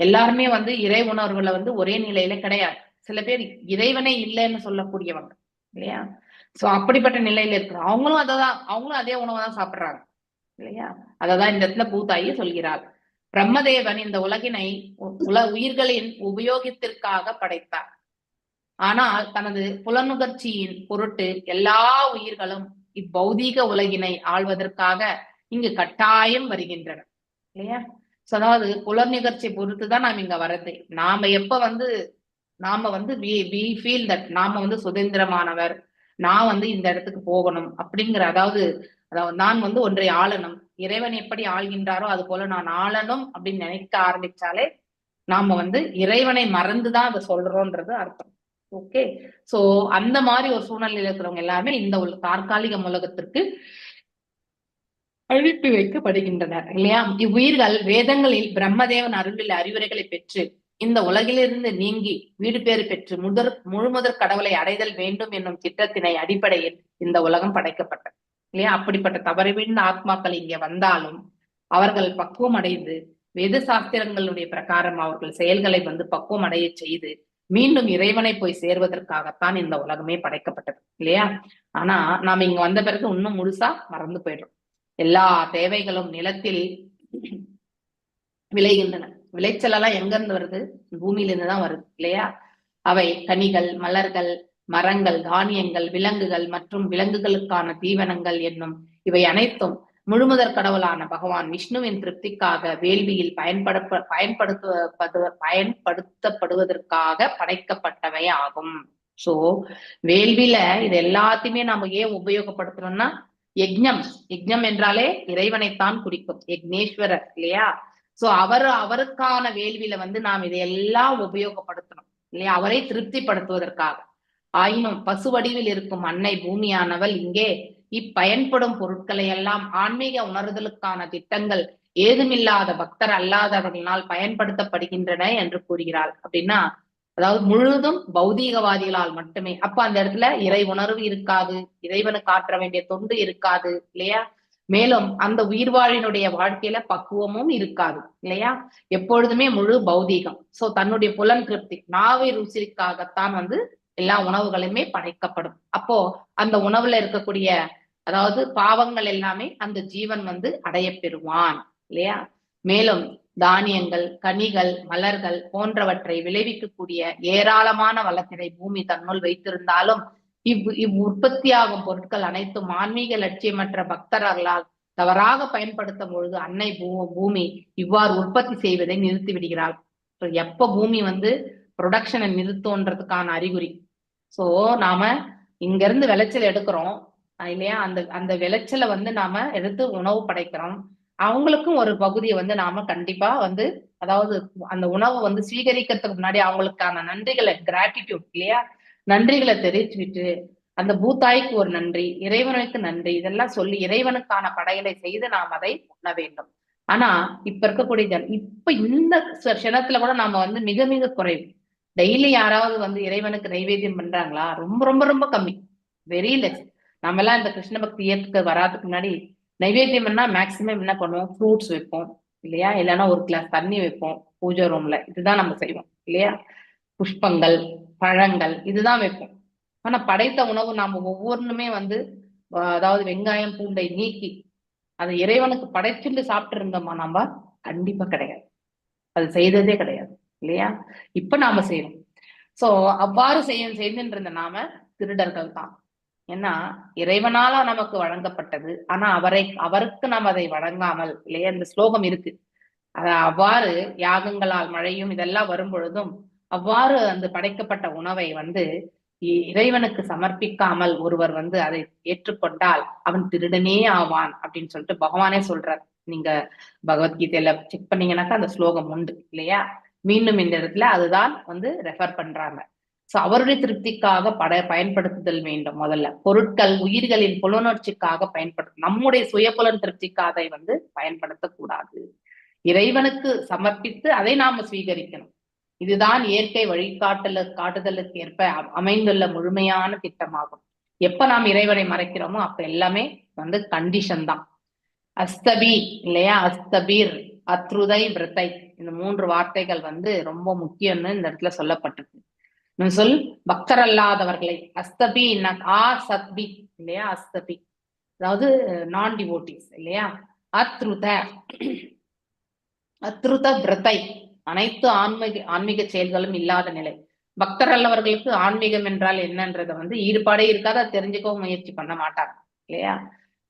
எல்லாருமே வந்து இறை உணர்வுல வந்து ஒரே நிலையில கிடையாது. சில பேர் இறைவனே இல்லைன்னு சொல்லக்கூடியவங்க இல்லையா? சோ அப்படிப்பட்ட நிலையில இருக்கிறோம். அவங்களும் அததான், அவங்களும் அதே உணவை தான் சாப்பிடுறாங்க இல்லையா? அததான் இந்த இடத்துல பூத்தாயி சொல்கிறாள். பிரம்மதேவன் இந்த உலகினை உயிர்களின் உபயோகத்திற்காக படைத்தார். ஆனால் தனது புலனுகர்ச்சியின் பொருட்டு எல்லா உயிர்களும் இப்பௌதீக உலகினை ஆள்வதற்காக இங்கு கட்டாயம் வருகின்றன இல்லையா? சோ அதாவது புலர் நிகழ்ச்சி பொறுத்துதான் நாம் இங்க வர்றது. நாம எப்ப வந்து நாம வந்து we feel that நாம வந்து சுதந்திரமானவர், நான் வந்து இந்த இடத்துக்கு போகணும் அப்படிங்கிற, அதாவது அதாவது நான் வந்து ஒன்றை ஆளணும், இறைவன் எப்படி ஆள்கின்றாரோ அது போல நான் ஆளணும் அப்படின்னு நினைக்க ஆரம்பிச்சாலே நாம வந்து இறைவனை மறந்துதான் அதை சொல்றோன்றது அர்த்தம். ஓகே, சோ அந்த மாதிரி ஒரு சூழ்நிலையில இருக்கிறவங்க எல்லாருமே இந்த தற்காலிக உலகத்திற்கு அனுப்பி வைக்கப்படுகின்றனர் இல்லையா? இவ்வுயிர்கள் வேதங்களில் பிரம்மதேவன் அருளில் அறிவுரைகளை பெற்று இந்த உலகிலிருந்து நீங்கி வீடு பேறு பெற்று முழுமுதற் கடவுளை அடைதல் வேண்டும் என்னும் திட்டத்தினை அடிப்படையில் இந்த உலகம் படைக்கப்பட்டது இல்லையா? அப்படிப்பட்ட தவறு வீழ்ந்த ஆத்மாக்கள் இங்கே வந்தாலும் அவர்கள் பக்குவம் அடைந்து வேத சாஸ்திரங்களுடைய பிரகாரம் அவர்கள் செயல்களை வந்து பக்குவம் அடைய செய்து மீண்டும் இறைவனை போய் சேர்வதற்காகத்தான் இந்த உலகமே படைக்கப்பட்டது இல்லையா? ஆனா நாம இங்க வந்த பிறகு இன்னும் முழுசா மறந்து போயிடுறோம். எல்லா தேவைகளும் நிலத்தில் விளைகின்றன. விளைச்சல் எல்லாம் எங்க இருந்து வருது? பூமியில இருந்துதான் வருது இல்லையா? அவை கனிகள், மலர்கள், மரங்கள், தானியங்கள், விலங்குகள் மற்றும் விலங்குகளுக்கான தீவனங்கள் என்னும் இவை அனைத்தும் முழுமுதற் கடவுளான பகவான் விஷ்ணுவின் திருப்திக்காக வேள்வியில் பயன்படுத்தப்படுவதற்காக படைக்கப்பட்டவை ஆகும். சோ வேள்வியில இது எல்லாத்தையுமே நாம ஏன் உபயோகப்படுத்தணும்னா, யஜ்ஞம், யஜ்ஞம் என்றாலே இறைவனைத்தான் குறிக்கும், யக்னேஸ்வரர் இல்லையா? சோ அவருக்கான வேள்வியில வந்து நாம் இதையெல்லாம் உபயோகப்படுத்தணும் இல்லையா? அவரை திருப்திப்படுத்துவதற்காக. ஆயினும் பசு வடிவில் இருக்கும் அன்னை பூமியானவள் இங்கே இப்பயன்படும் பொருட்களை எல்லாம் ஆன்மீக உணர்தலுக்கான திட்டங்கள் ஏதுமில்லாத பக்தர் அல்லாதவர்களால் பயன்படுத்தப்படுகின்றன என்று கூறுகிறாள். அப்படின்னா அதாவது முழுதும் பௌதீகவாதிகளால் மட்டுமே. அப்ப அந்த இடத்துல இறை உணர்வு இருக்காது, இறைவனுக்கு ஆற்ற வேண்டிய தொண்டு இருக்காது இல்லையா? மேலும் அந்த உயிர்வாழினுடைய வாழ்க்கையில பக்குவமும் இருக்காது இல்லையா? எப்பொழுதுமே முழு பௌதீகம். சோ தன்னுடைய புலன் திருப்தி, நாவை ருசிக்காகத்தான் வந்து எல்லா உணவுகளுமே படைக்கப்படும். அப்போ அந்த உணவுல இருக்கக்கூடிய அதாவது பாவங்கள் எல்லாமே அந்த ஜீவன் வந்து அடைய பெறுவான் இல்லையா? மேலும் தானியங்கள், கனிகள், மலர்கள் போன்றவற்றை விளைவிக்கக்கூடிய ஏராளமான வளத்தினை பூமி தன்னுள் வைத்திருந்தாலும் இவ் உற்பத்தியாகும் பொருட்கள் அனைத்தும் ஆன்மீக லட்சியமற்ற பக்தர்களால் தவறாக பயன்படுத்தும் பொழுது அன்னை பூமி இவ்வாறு உற்பத்தி செய்வதை நிறுத்தி விடுகிறாள். எப்ப பூமி வந்து ப்ரொடக்ஷனை நிறுத்தோன்றதுக்கான அறிகுறி. சோ நாம இங்க இருந்து விளைச்சல் எடுக்கிறோம் இல்லையா? அந்த அந்த விளைச்சலை வந்து நாம எடுத்து உணவு படைக்கிறோம். அவங்களுக்கும் ஒரு பகுதியை வந்து நாம கண்டிப்பா வந்து அதாவது அந்த உணவை வந்து ஸ்வீகரிக்கிறதுக்கு முன்னாடி அவங்களுக்கான நன்றிகளை, கிராட்டிடியூட் இல்லையா, நன்றிகளை தெரிவிச்சுக்கிட்டு அந்த பூத்தாய்க்கு ஒரு நன்றி, இறைவனுக்கு நன்றி, இதெல்லாம் சொல்லி இறைவனுக்கான படையலை செய்து நாம் அதை உண்ண வேண்டும். ஆனா இப்ப இருக்கக்கூடிய இப்ப இந்த க்ஷணத்துல கூட நாம வந்து மிக மிக குறைவு. டெய்லி யாராவது வந்து இறைவனுக்கு நைவேத்தியம் பண்றாங்களா? ரொம்ப ரொம்ப ரொம்ப கம்மி, வெரி லெஸ். நம்ம எல்லாம் இந்த கிருஷ்ண பக்தி இயக்கத்துக்கு வராதுக்கு முன்னாடி நைவேத்தியம்னா மேக்சிமம் என்ன பண்ணுவோம்? ஃப்ரூட்ஸ் வைப்போம் இல்லையா? இல்லைன்னா ஒரு கிளாஸ் தண்ணி வைப்போம் பூஜை ரூம்ல. இதுதான் நம்ம செய்வோம் இல்லையா? புஷ்பங்கள், பழங்கள், இதுதான் வைப்போம். ஆனா படைத்த உணவு நாம ஒவ்வொன்றுமே வந்து அதாவது வெங்காயம் பூண்டை நீக்கி அதை இறைவனுக்கு படைச்சுட்டு சாப்பிட்டு இருந்தோமா நம்ம? கண்டிப்பா கிடையாது. அது செய்ததே கிடையாது இல்லையா? இப்ப நாம செய்யறோம். சோ அவ்வாறு செய்துட்டு இருந்த நாம திருடர்கள் தான். ஏன்னா இறைவனால நமக்கு வழங்கப்பட்டது, ஆனா அவருக்கு நாம் அதை வழங்காமல் இல்லையா? இந்த ஸ்லோகம் இருக்கு. அத அவ்வாறு யாகங்களால் மழையும் இதெல்லாம் வரும் பொழுதும் அவ்வாறு அந்த படைக்கப்பட்ட உணவை வந்து இறைவனுக்கு சமர்ப்பிக்காமல் ஒருவர் வந்து அதை ஏற்றுக்கொண்டால் அவன் திருடனே ஆவான் அப்படின்னு சொல்லிட்டு பகவானே சொல்றார். நீங்க பகவத்கீதையில செக் பண்ணீங்கன்னாக்கா அந்த ஸ்லோகம் உண்டு இல்லையா? மீண்டும் இந்த இடத்துல அதுதான் வந்து ரெஃபர் பண்றாங்க. சோ அவருடைய திருப்திக்காக பயன்படுத்துதல் வேண்டும். முதல்ல பொருட்கள் உயிர்களின் புலனுணர்ச்சிக்காக பயன்படுத்த, நம்முடைய சுய புலன் திருப்திக்காக அதை வந்து பயன்படுத்தக்கூடாது. இறைவனுக்கு சமர்ப்பித்து அதை நாம ஸ்வீகரிக்கணும். இதுதான் இயற்கை காட்டுதலுக்கு ஏற்ப அமைந்துள்ள முழுமையான திட்டமாகும். எப்ப நாம் இறைவனை மறைக்கிறோமோ அப்ப எல்லாமே வந்து கண்டிஷன் தான். அஸ்தபி இல்லையா, அஸ்தபீர், அத்ருதை, விரத்தை, இந்த 3 வார்த்தைகள் வந்து ரொம்ப முக்கியம்னு இந்த இடத்துல சொல்லப்பட்டிருக்கு. சொல் பக்தர் அல்லாதவர்களை அஸ்தபி ஆ சத்பி இல்லையா, அஸ்தபி அதாவது நான் டிவோட்டிஸ் இல்லையா. அத்ருத அத்ருத விரத்தை அனைத்து ஆன்மீக ஆன்மீக செயல்களும் இல்லாத நிலை. பக்தர் அல்லவர்களுக்கு ஆன்மீகம் என்றால் என்னன்றதை வந்து ஈடுபாடே இருக்காது, அதை தெரிஞ்சுக்கவும் முயற்சி பண்ண மாட்டாங்க இல்லையா.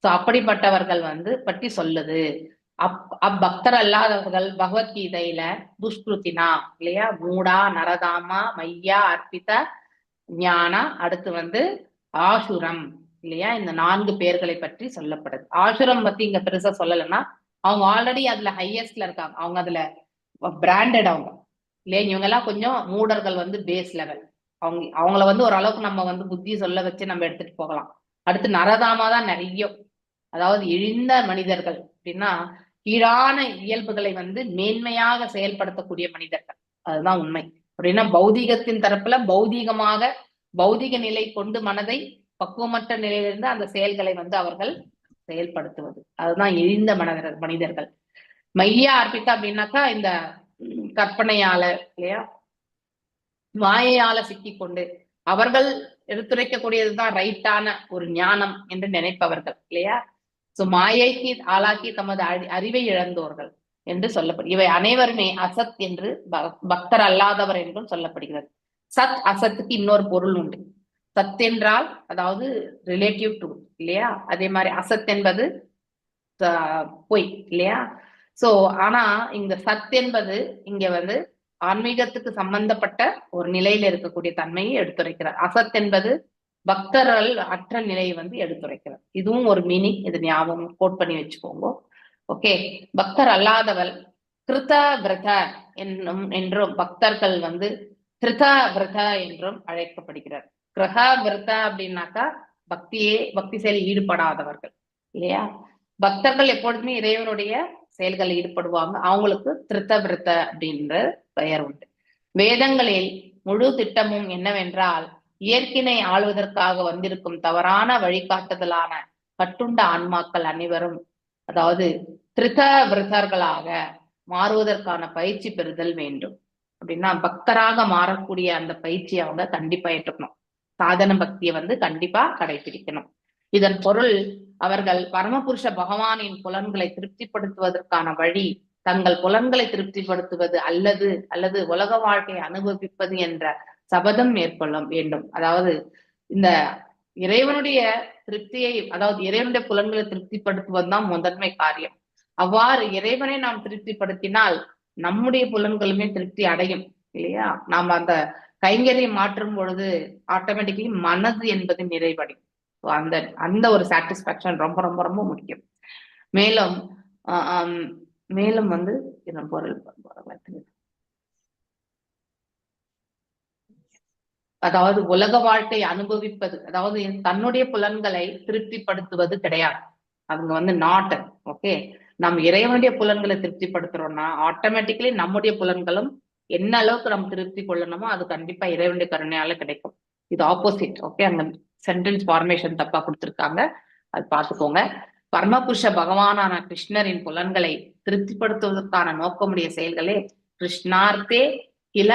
சோ அப்படிப்பட்டவர்கள் வந்து பற்றி சொல்லுது. அப்பக்தர் அல்லாதவர்கள் பகவத்கீதையில துஷ்கிருத்தினா இல்லையா, மூடா, நரதாமா, மையா, அர்ப்பித, ஞானா, அடுத்து வந்து ஆசுரம் இல்லையா, இந்த 4 பேர்களை பற்றி சொல்லப்படுது. ஆசுரம் பத்தி இங்க பெருசா சொல்லலைன்னா அவங்க ஆல்ரெடி அதுல ஹையஸ்ட்ல இருக்காங்க, அவங்க அதுல பிராண்டட் அவங்க இல்லையா. இவங்க எல்லாம் கொஞ்சம் மூடர்கள் வந்து பேஸ் லெவல், அவங்க அவங்கள வந்து ஓரளவுக்கு நம்ம வந்து புத்தி சொல்ல வச்சு நம்ம எடுத்துட்டு போகலாம். அடுத்து நரதாமா தான் நிறைய, அதாவது இழிந்த மனிதர்கள் அப்படின்னா கீழான இயல்புகளை வந்து மேன்மையாக செயல்படுத்தக்கூடிய மனிதர்கள், அதுதான் உண்மை. அப்படின்னா பௌதீகத்தின் தரப்புல பௌதீகமாக பௌதீக நிலை கொண்டு மனதை பக்குவமற்ற நிலையிலிருந்து அந்த செயல்களை வந்து அவர்கள் செயல்படுத்துவது, அதுதான் இழிந்த மனிதர்கள். மையா அர்ப்பித்தா அப்படின்னாக்கா இந்த கற்பனையால இல்லையா, மாயையால சிக்கி கொண்டு அவர்கள் எடுத்துரைக்கக்கூடியதுதான் ரைட்டான ஒரு ஞானம் என்று நினைப்பவர்கள் இல்லையா. சோ மாயைக்கு ஆளாக்கி தமது அறிவை இழந்தோர்கள் என்று சொல்லப்படும். இவை அனைவருமே அசத் என்று பக்தர் அல்லாதவர் என்றும் சொல்லப்படுகிறது. சத் அசத்துக்கு இன்னொரு பொருள் உண்டு. சத் என்றால் அதாவது ரிலேட்டிவ் டு இல்லையா, அதே மாதிரி அசத் என்பது பொய் இல்லையா. சோ ஆனா இந்த சத் என்பது இங்க வந்து ஆன்மீகத்துக்கு சம்பந்தப்பட்ட ஒரு நிலையில இருக்கக்கூடிய தன்மையை எடுத்துரைக்கிறார். அசத் என்பது பக்தர்கள் அற்ற நிலையை வந்து எடுத்துரைக்கிறார். இதுவும் ஒரு மீனிங், இது ஞாபகம் கோட் பண்ணி வச்சுக்கோங்க. ஓகே, பக்தர் அல்லாதவள் கிருத விரத என்னும் என்றும் பக்தர்கள் வந்து கிருத விரத என்றும் அழைக்கப்படுகிறார். கிரக விரத அப்படின்னாக்கா பக்தி செயலில் ஈடுபடாதவர்கள் இல்லையா. பக்தர்கள் எப்பொழுதுமே இறைவனுடைய செயல்களில் ஈடுபடுவாங்க, அவங்களுக்கு திருத்த விரத அப்படின்ற பெயர் உண்டு. வேதங்களில் முழு திட்டமும் என்னவென்றால் இயற்கையை ஆளுவதற்காக வந்திருக்கும் தவறான வழிகாட்டுதலான கட்டுண்ட ஆன்மாக்கள் அனைவரும் அதாவது திருத்த விரதர்களாக மாறுவதற்கான பயிற்சி பெறுதல் வேண்டும். அப்படின்னா பக்தராக மாறக்கூடிய அந்த பயிற்சியை அவங்க கண்டிப்பா ஏற்றுக்கணும். சாதன பக்தியை வந்து கண்டிப்பா கடைபிடிக்கணும். இதன் பொருள் அவர்கள் பரமபுருஷ பகவானின் புலன்களை திருப்திப்படுத்துவதற்கான வழி தங்கள் புலன்களை திருப்திப்படுத்துவது அல்லது அல்லது உலக வாழ்க்கையை அனுபவிப்பது என்ற சபதம் மேற்கொள்ள வேண்டும். அதாவது இந்த இறைவனுடைய திருப்தியை, அதாவது இறைவனுடைய புலன்களை திருப்திப்படுத்துவதுதான் முதன்மை காரியம். அவ்வாறு இறைவனை நாம் திருப்திப்படுத்தினால் நம்முடைய புலன்களுமே திருப்தி அடையும் இல்லையா. நாம் அந்த கைங்கரியம் மாற்றும் பொழுது ஆட்டோமேட்டிக்கலி மனது என்பது நிறைவடையும். அந்த அந்த ஒரு சாட்டிஸ்பாக்சன் ரொம்ப ரொம்ப ரொம்ப முக்கியம். மேலும் மேலும் வந்து பொருள் அதாவது உலக வாழ்க்கை அனுபவிப்பது, அதாவது தன்னுடைய புலன்களை திருப்திப்படுத்துவது கிடையாது. அவங்க வந்து not okay. நம் இறைவனுடைய புலன்களை திருப்திப்படுத்துறோம்னா ஆட்டோமேட்டிக்கலி நம்முடைய புலன்களும் என்ன அளவுக்கு நம்ம திருப்தி கொள்ளணுமோ அது கண்டிப்பா இறைவனுடைய கருணையால கிடைக்கும். இது ஆப்போசிட். ஓகே, அங்க சென்டென்ஸ் ஃபார்மேஷன் தப்பா கொடுத்துருக்காங்க, அது பார்த்துக்கோங்க. பரமபுருஷ பகவானான கிருஷ்ணரின் புலன்களை திருப்திப்படுத்துவதற்கான நோக்கமுடைய செயல்களே கிருஷ்ணார்த்தே கில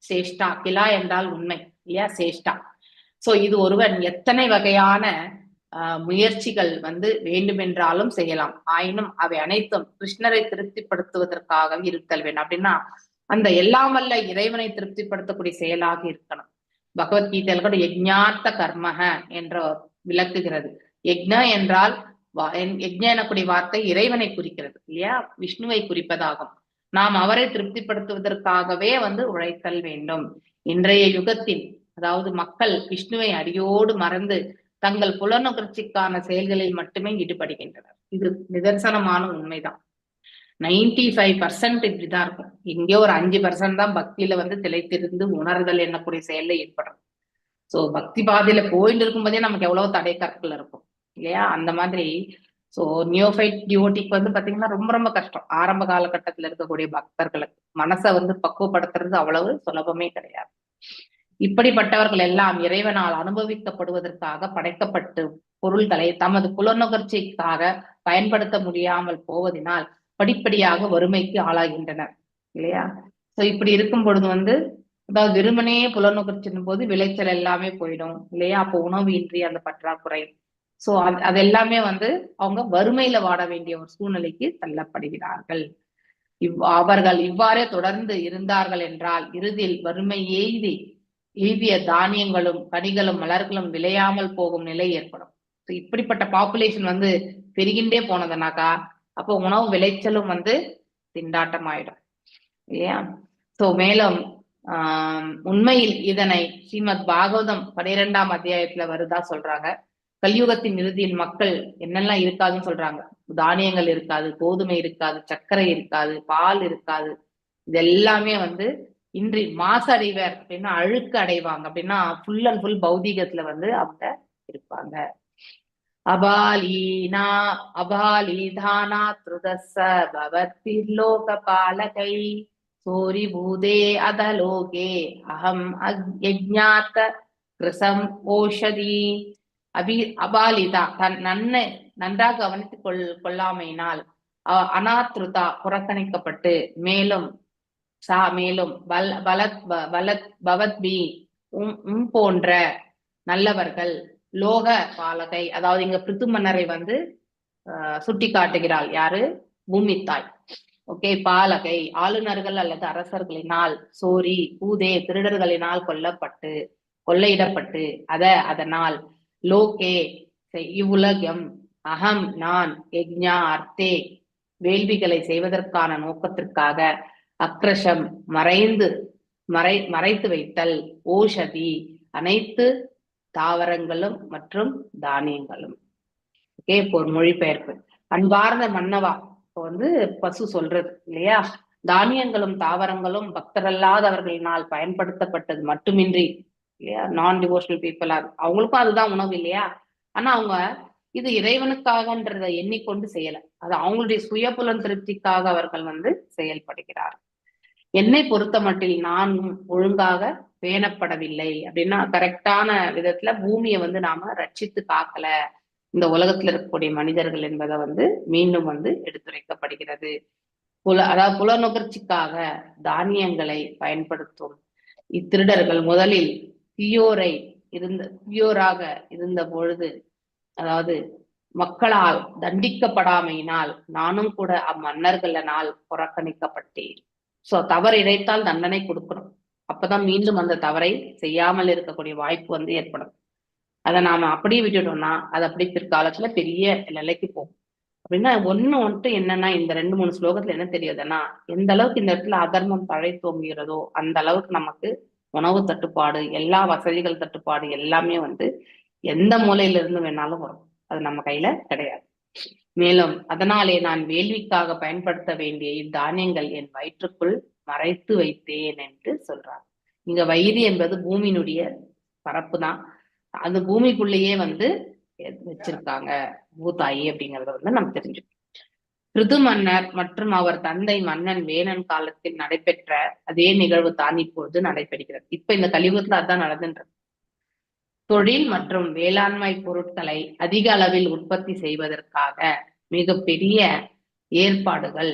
சேஷ்டா. கிலா என்றால் உண்மை இல்லையா, சேஷ்டா. சோ இது ஒருவன் எத்தனை வகையான முயற்சிகள் வந்து வேண்டுமென்றாலும் செய்யலாம், ஆயினும் அவை அனைத்தும் கிருஷ்ணரை திருப்திப்படுத்துவதற்காக இருத்தல் வேண்டும். அப்படின்னா அந்த எல்லாம் வல்ல இறைவனை திருப்திப்படுத்தக்கூடிய செயலாக இருக்கணும். பகவத்கீதையில கூட யஜ்ஞார்த்த கர்மக என்ற விளக்குகிறது. யஜ்ஞ என்றால் யஜ்ஞ எனக்கூடிய வார்த்தை இறைவனை குறிக்கிறது இல்லையா, விஷ்ணுவை குறிப்பதாகும். நாம் அவரை திருப்திப்படுத்துவதற்காகவே வந்து உழைத்தல் வேண்டும். இன்றைய யுகத்தில் அதாவது மக்கள் விஷ்ணுவை அடியோடு மறந்து தங்கள் புலனுணர்ச்சிக்கான செயல்களில் மட்டுமே ஈடுபடுகின்றனர். இது நிதர்சனமான உண்மைதான். 95% இப்படிதான் இருக்கும். எங்கேயோ ஒரு 5% தான் பக்தியில வந்து திளைத்திருந்து உணர்தல் என்னக்கூடிய செயல்ல ஈடுபடுறது. சோ பக்தி பாதையில போயிட்டு இருக்கும்போதே நமக்கு எவ்வளவு தடை கற்கள் இருக்கும் இல்லையா. அந்த மாதிரி சோ நியோஃபைட் டிவோட்டிக்கு வந்து பாத்தீங்கன்னா ரொம்ப ரொம்ப கஷ்டம். ஆரம்ப காலகட்டத்துல இருக்கக்கூடிய பக்தர்களுக்கு மனசை வந்து பக்குவப்படுத்துறது அவ்வளவு சுலபமே கிடையாது. இப்படிப்பட்டவர்கள் எல்லாம் இறைவனால் அனுபவிக்கப்படுவதற்காக படைக்கப்பட்டு பொருள்களை தமது புலநுகர்ச்சிக்காக பயன்படுத்த முடியாமல் போவதனால் படிப்படியாக வறுமைக்கு ஆளாகின்றனர் இல்லையா? சோ இப்படி இருக்கும் பொழுது வந்து அதாவது வெறுமனே புலநுகர்ச்சின் போது விளைச்சல் எல்லாமே போயிடும் இல்லையா? அப்போ உணவு இன்றி அந்த பற்றாக்குறை, சோ அது எல்லாமே வந்து அவங்க வறுமையில வாட வேண்டிய ஒரு சூழ்நிலைக்கு தள்ளப்படுகிறார்கள். அவர்கள் இவ்வாறே தொடர்ந்து இருந்தார்கள் என்றால் இறுதியில் வறுமை எய்திய தானியங்களும் கனிகளும் மலர்களும் விளையாமல் போகும் நிலை ஏற்படும். இப்படிப்பட்ட பாப்புலேஷன் வந்து பெருகின்றே போனதுனாக்கா அப்போ உணவு விளைச்சலும் வந்து திண்டாட்டம் ஆயிடும் இல்லையா? சோ மேலும் உண்மையில் இதனை ஸ்ரீமத் பாகவதம் 12ஆம் அத்தியாயத்துல வருதா சொல்றாங்க. கலியுகத்தின் இறுதியில் மக்கள் என்னெல்லாம் இருக்காதுன்னு சொல்றாங்க. தானியங்கள் இருக்காது, கோதுமை இருக்காது, சர்க்கரை இருக்காது, பால் இருக்காது. இது எல்லாமே வந்து இன்றி மாசடைவர் அப்படின்னா அழுக்கு அடைவாங்க. அப்படின்னா ஃபுல் அண்ட் ஃபுல் பௌதீகத்துல வந்து அவங்க இருப்பாங்க. அபாலீனா அபாலீதானா திருதச பவத்திர்லோக பாலகை சோரி பூதே அதலோகே அகம் அஜ்ஞாத கிருசம் ஓஷதி. அபாலிதா தன் நன்றாக கவனித்துக் கொள்ளாமையினால் அனாத்ருதா புறக்கணிக்கப்பட்டு மேலும் சா மேலும் பலத் பவத்பி உம் போன்ற நல்லவர்கள் லோக பாலகை, அதாவது இங்க பிருத்து மன்னரை வந்து சுட்டி காட்டுகிறாள். யாரு? பூமித்தாய். ஓகே, பாலகை ஆளுநர்கள் அல்லது அரசர்களினால் சோரி பூதே திருடர்களினால் கொள்ளையிடப்பட்டு அதனால் லோகே இவ்வுலகம் அகம் நான் யஜ்ஞா அர்த்தே வேள்விகளை செய்வதற்கான நோக்கத்திற்காக அக்ரஷம் மறைத்து வைத்தல் ஓஷதி அனைத்து தாவரங்களும் மற்றும் தானியங்களும். ஓகே, இப்போ ஒரு மொழிபெயர்ப்பு. அன்பார்ந்த மன்னவா, இப்போ வந்து பசு சொல்றது இல்லையா, தானியங்களும் தாவரங்களும் பக்தரல்லாதவர்களினால் பயன்படுத்தப்பட்டது மட்டுமின்றி இல்லையா, நான் டிவோஷனல் பீப்புளா அவங்களுக்கும் அதுதான் உணவு இல்லையா, ஆனா அவங்க இது இறைவனுக்காகன்றதை எண்ணிக்கொண்டு செய்யல, அது அவங்களுடைய சுய புலன் திருப்திக்காக அவர்கள் வந்து செயல்படுகிறார். என்னை பொறுத்த மட்டில் நான் ஒழுங்காக பேணப்படவில்லை அப்படின்னா கரெக்டான விதத்துல பூமியை வந்து நாம ரட்சித்து காக்கல இந்த உலகத்துல இருக்கக்கூடிய மனிதர்கள் என்பதை வந்து மீண்டும் வந்து எடுத்துரைக்கப்படுகிறது. அதாவது புலநுகர்ச்சிக்காக தானியங்களை பயன்படுத்தும் இத்திருடர்கள் முதலில் தீயோராக இருந்த பொழுது, அதாவது மக்களால் தண்டிக்கப்படாமையினால் நானும் கூட அம்மன்னர்களினால் புறக்கணிக்கப்பட்டேன். சோ தவறு இழைத்தால் தண்டனை கொடுக்கணும், அப்பதான் மீண்டும் அந்த தவறை செய்யாமல் இருக்கக்கூடிய வாய்ப்பு வந்து ஏற்படும். அதை நாம அப்படியே விட்டுட்டோம்னா அது அப்படியே பிற்காலத்துல பெரிய நிலைக்கு போகும். அப்படின்னா ஒண்ணு வந்துட்டு என்னன்னா, இந்த 2-3 ஸ்லோகத்துல என்ன தெரியுதுன்னா, எந்த அளவுக்கு இந்த இடத்துல அதர்மம் தழை தோங்குகிறதோ அந்த அளவுக்கு நமக்கு உணவு தட்டுப்பாடு, எல்லா வசதிகள் தட்டுப்பாடு எல்லாமே வந்து எந்த மூலையில இருந்து வேணாலும் வரும், அது நம்ம கையில கிடையாது. மேலும் அதனாலே நான் வேள்விக்காக பயன்படுத்த வேண்டிய இத்தானியங்கள் என் வயிற்றுக்குள் மறைத்து வைத்தேன் என்று சொல்றாங்க. இங்க வயிறு என்பது பூமியினுடைய பரப்பு தான், அந்த பூமிக்குள்ளேயே வந்து வச்சிருக்காங்க பூதாயி அப்படிங்கறத வந்து நம்ம தெரிஞ்சுக்கணும். பிருது மன்னர் மற்றும் அவர் தந்தை மன்னன் வேணன் காலத்தில் நடைபெற்ற அதே நிகழ்வு தான் இப்பொழுது நடைபெறுகிறது. இப்ப இந்த கலியுகத்துல அதான் நடந்துன்றது. தொழில் மற்றும் வேளாண்மை பொருட்களை அதிக அளவில் உற்பத்தி செய்வதற்காக மிகப்பெரிய ஏற்பாடுகள்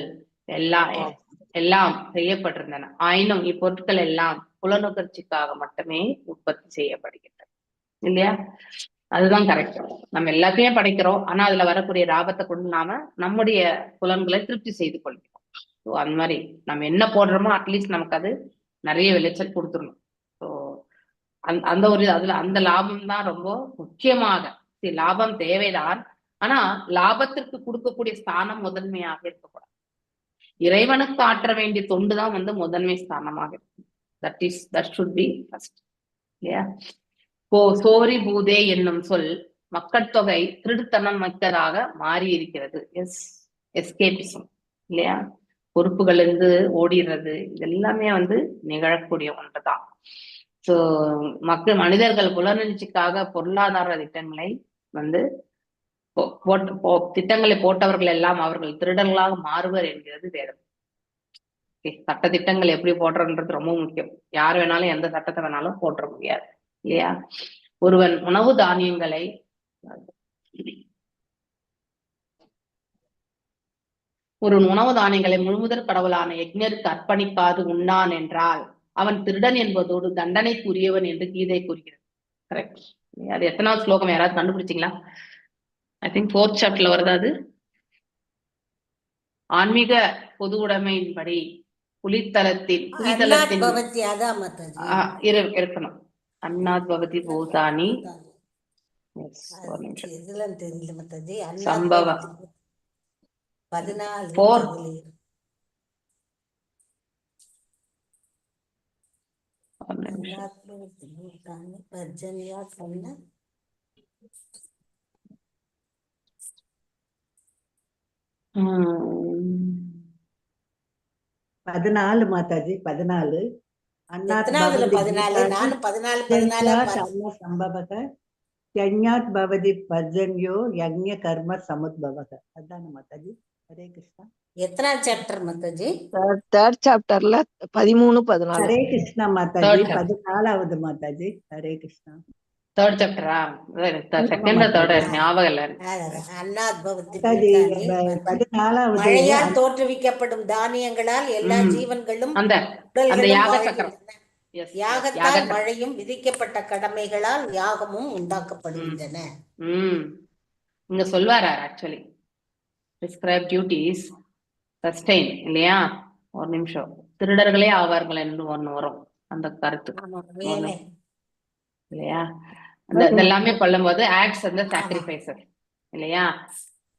எல்லாம் செய்யப்பட்டிருந்தன. ஆயினும் இப்பொருட்கள் எல்லாம் புலநுகர்ச்சிக்காக மட்டுமே உற்பத்தி செய்யப்படுகின்றன இல்லையா? அதுதான் கரெக்ட். நம்ம எல்லாத்தையுமே படைக்கிறோம், ஆனா அதுல வரக்கூடிய லாபத்தை கொண்டு நாம நம்முடைய புலன்களை திருப்தி செய்து கொள்கிறோம். ஸோ அந்த மாதிரி நம்ம என்ன போடுறோமோ அட்லீஸ்ட் நமக்கு அது நிறைய விளைச்சல் கொடுத்துடணும். ஸோ அந்த ஒரு அதுல அந்த லாபம் தான் ரொம்ப முக்கியமாக. லாபம் தேவைதான், ஆனா லாபத்திற்கு கொடுக்கக்கூடிய ஸ்தானம் முதன்மையாக இருக்கக்கூடாது. இறைவனுக்கு ஆற்ற வேண்டிய தொண்டு தான் வந்து முதன்மை ஸ்தானமாக இருக்கும். That should be first இல்லையா? சோரி பூதே என்னும் சொல் மக்கட்தொகை திருட்டுத்தனம் மிக்கதாக மாறி இருக்கிறது. எஸ்கேபிசம் இல்லையா? பொறுப்புகள் இருந்து ஓடிடுறது, இது எல்லாமே வந்து நிகழக்கூடிய ஒன்றுதான். சோ மனிதர்கள் புலனுணர்ச்சிக்காக பொருளாதார திட்டங்களை வந்து திட்டங்களை போட்டவர்கள் எல்லாம் அவர்கள் திருடர்களாக மாறுவர் என்கிறது வேதம். சட்ட திட்டங்கள் எப்படி போடுறன்றது ரொம்ப முக்கியம். யார் வேணாலும் எந்த சட்டத்தை வேணாலும் போட்டுற முடியாது இல்லையா? ஒருவன் உணவு தானியங்களை ஒருவன் உணவு தானியங்களை முழுமுதற் கடவுளான யக்ஞருக்கு அர்ப்பணிக்காது உண்ணான் என்றால் அவன் திருடன் என்பதோடு தண்டனைக்குரியவன் என்று கீதை கூறுகிறது. கரெக்ட். அது எத்தனாவது ஸ்லோகம் யாராவது கண்டுபிடிச்சிங்களா? I think fourth சாப்டர்ல வருதா அது? ஆன்மீக பொது உடைமையின்படி புலித்தலத்தின் புலித்தலத்தின் இருக்கணும். அன்னாத் பவதி பூதானி. சம்பவ 14 14 மாதாஜி, 14. சம்பவக யஜ்ஞாத் பவதி பர்ஜன்யோ யஜ்ஞ கர்ம சமுத்பவக. அதான மாதாஜி? ஹரே கிருஷ்ணா. எத்தனாவது சாப்டர் மாதாஜி? தேர்ட் சாப்டர்ல 13, 14. ஹரே கிருஷ்ணா மாதாஜி, 14வது மாதாஜி. ஹரே கிருஷ்ணா. தேர்ட் சாப்டரா? செகண்ட் தேர்ட் ஞாபகம் இல்ல. மழையால் தோற்றுவிக்கப்படும் தானியங்களால் எல்லா ஜீவன்களும் அந்த யாக சக்கரம், யாகத்தால் மழையும் விதிக்கப்பட்ட கடமைகளால் யாகமும் உண்டாக்கப்படுகின்றன. இங்க சொல்வாரா ஆக்சுவலி பிரிஸ்கிரைப் டியூட்டிஸ் சஸ்டெயின் இல்லையா? ஒரு நிமிஷம், திருடர்களே ஆவார்கள் என்று ஒண்ணு வரும் அந்த கருத்து இல்லையா? அந்த இதெல்லாமே கொள்ளும்போது ஆக்ட்ஸ் அந்த சாக்ரிஃபைசஸ் இல்லையா?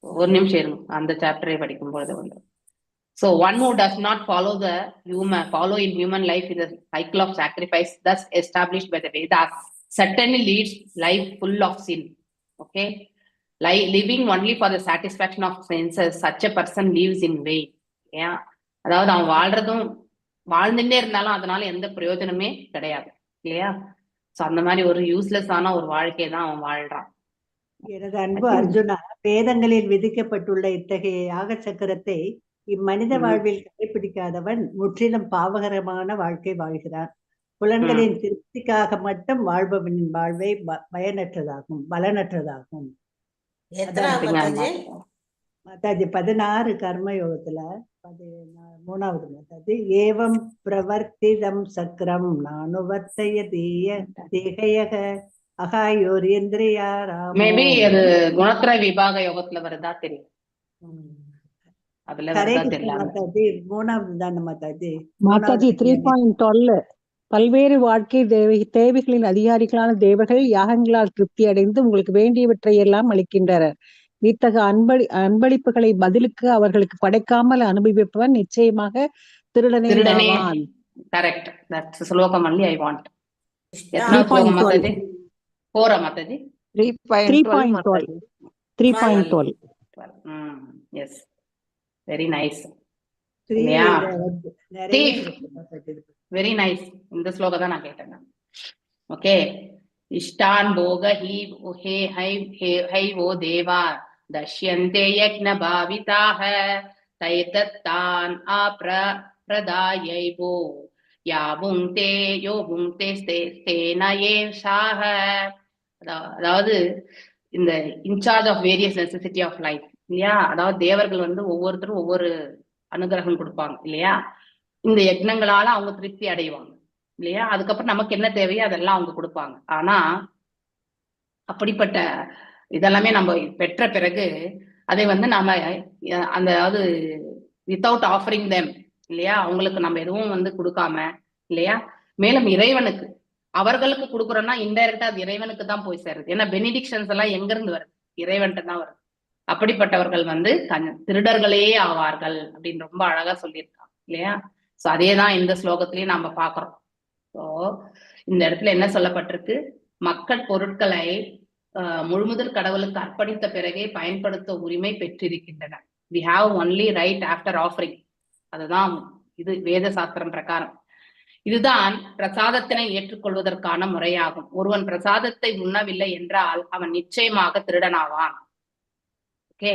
ஒரு நிமிஷம் இருங்க, அந்த சாப்டரை படிக்கும் பொழுது வந்து So one who does not follow the human follow in human life in the cycle of sacrifice thus established by the Vedas certainly leads life full of sin. Okay, living only for the satisfaction of senses, such a person lives in vain. Yeah, அதாவது அவன் வாழ்றதும் வாழ்ந்துட்டே இருந்தாலும் அதனால எந்த பிரயோஜனமே கிடையாது இல்லையா? So அந்த மாதிரி ஒரு யூஸ்லெஸ் ஆன ஒரு வாழ்க்கையை தான் அவன் வாழ்றான். எனது அன்பு அர்ஜுனா, வேதங்களில் விதிக்கப்பட்டுள்ள இத்தகைய யாக சக்கரத்தை இம்மனித வாழ்வில் கடைபிடிக்காதவன் முற்றிலும் பாவகரமான வாழ்க்கை வாழ்கிறான். புலன்களின் திருப்திக்காக மட்டும் வாழ்பவனின் வாழ்வை பயனற்றதாகும், பலனற்றதாகும். மாதாஜி 16 கர்ம யோகத்துல 13வது மாதாஜி. ஏவம் பிரவர்த்திதம் சக்கரம் நானுவர்த்தயதீய தேகயக அகாயோர் இந்திரியா ராமோ. மேபி அது குணத்ர விபாக யோகத்துல வருதா தெரியும். அதுல ஹரே வருதா கிருஷ்ண தெரியல. மாதாஜி, 3வது தானே மாதாஜி? மாதாஜி 3.12 பல்வேறு வாழ்க்கை தேவைகளின் அதிகாரிகளான தேவர்கள் யாகங்களால் திருப்தி அடைந்து உங்களுக்கு வேண்டியவற்றை எல்லாம் அளிக்கின்றனர். இத்தகு அன்பளிப்புகளை பதிலுக்கு அவர்களுக்கு படைக்காமல் அனுபவிப்பவன் நிச்சயமாக திருடனே திருடனே. ஆவான். கரெக்ட், that's ஸ்லோகம் ஒன்லி I want. எத்தனாவது ஸ்லோகம் Mataji? 4 Mataji? 3.12. 3.12. Yes, very nice இல்லையா? Very nice. இந்த ஸ்லோகம் தான் நான் கேட்டேன். ஓகே, இஷ்டான் போக he hey high hey high ஓ தேவா தஷ்யந்தே யக்ஞ பாவிதாக தைர்தத்தான் ஆப்ர பிரதாயைவோ யா புங்தே யோ புங்தே ஸ்தேன ஏஷாஹ. அதாவது இந்த in charge of various necessity of life இல்லையா? அதாவது தேவர்கள் வந்து ஒவ்வொருத்தரும் ஒவ்வொரு அனுகிரகம் கொடுப்பாங்க இல்லையா? இந்த யக்னங்களால அவங்க திருப்தி அடைவாங்க இல்லையா? அதுக்கப்புறம் நமக்கு என்ன தேவையோ அதெல்லாம் அவங்க கொடுப்பாங்க. ஆனா அப்படிப்பட்ட இதெல்லாமே நம்ம பெற்ற பிறகு அதை வந்து நாம அந்த அதாவது வித்தவுட் ஆஃபரிங் தெம் இல்லையா? அவங்களுக்கு நம்ம எதுவும் வந்து கொடுக்காம இல்லையா? மேலும் இறைவனுக்கு அவர்களுக்கு கொடுக்குறோம்னா இன்டைரக்டா அது இறைவனுக்கு தான் போய் சேருது. ஏன்னா பெனிடிக்ஷன்ஸ் எல்லாம் எங்க இருந்து வருது? இறைவன்ட்ட தான் வருது. அப்படிப்பட்டவர்கள் வந்து திருடர்களே ஆவார்கள் அப்படின்னு ரொம்ப அழகா சொல்லியிருக்காங்க இல்லையா? சோ அதேதான் இந்த ஸ்லோகத்திலயும் நாம பாக்குறோம். சோ இந்த இடத்துல என்ன சொல்லப்பட்டிருக்கு? மக்கள் பொருட்களை முழுமுதல் கடவுளுக்கு அர்ப்பணித்த பிறகே பயன்படுத்த உரிமை பெற்றிருக்கின்றனர். We have only right after offering. அதுதான் இது வேத சாஸ்திரம் பிரகாரம். இதுதான் பிரசாதத்தினை ஏற்றுக்கொள்வதற்கான முறையாகும். ஒருவன் பிரசாதத்தை உண்ணவில்லை என்றால் அவன் நிச்சயமாக திருடனாவான். ஓகே,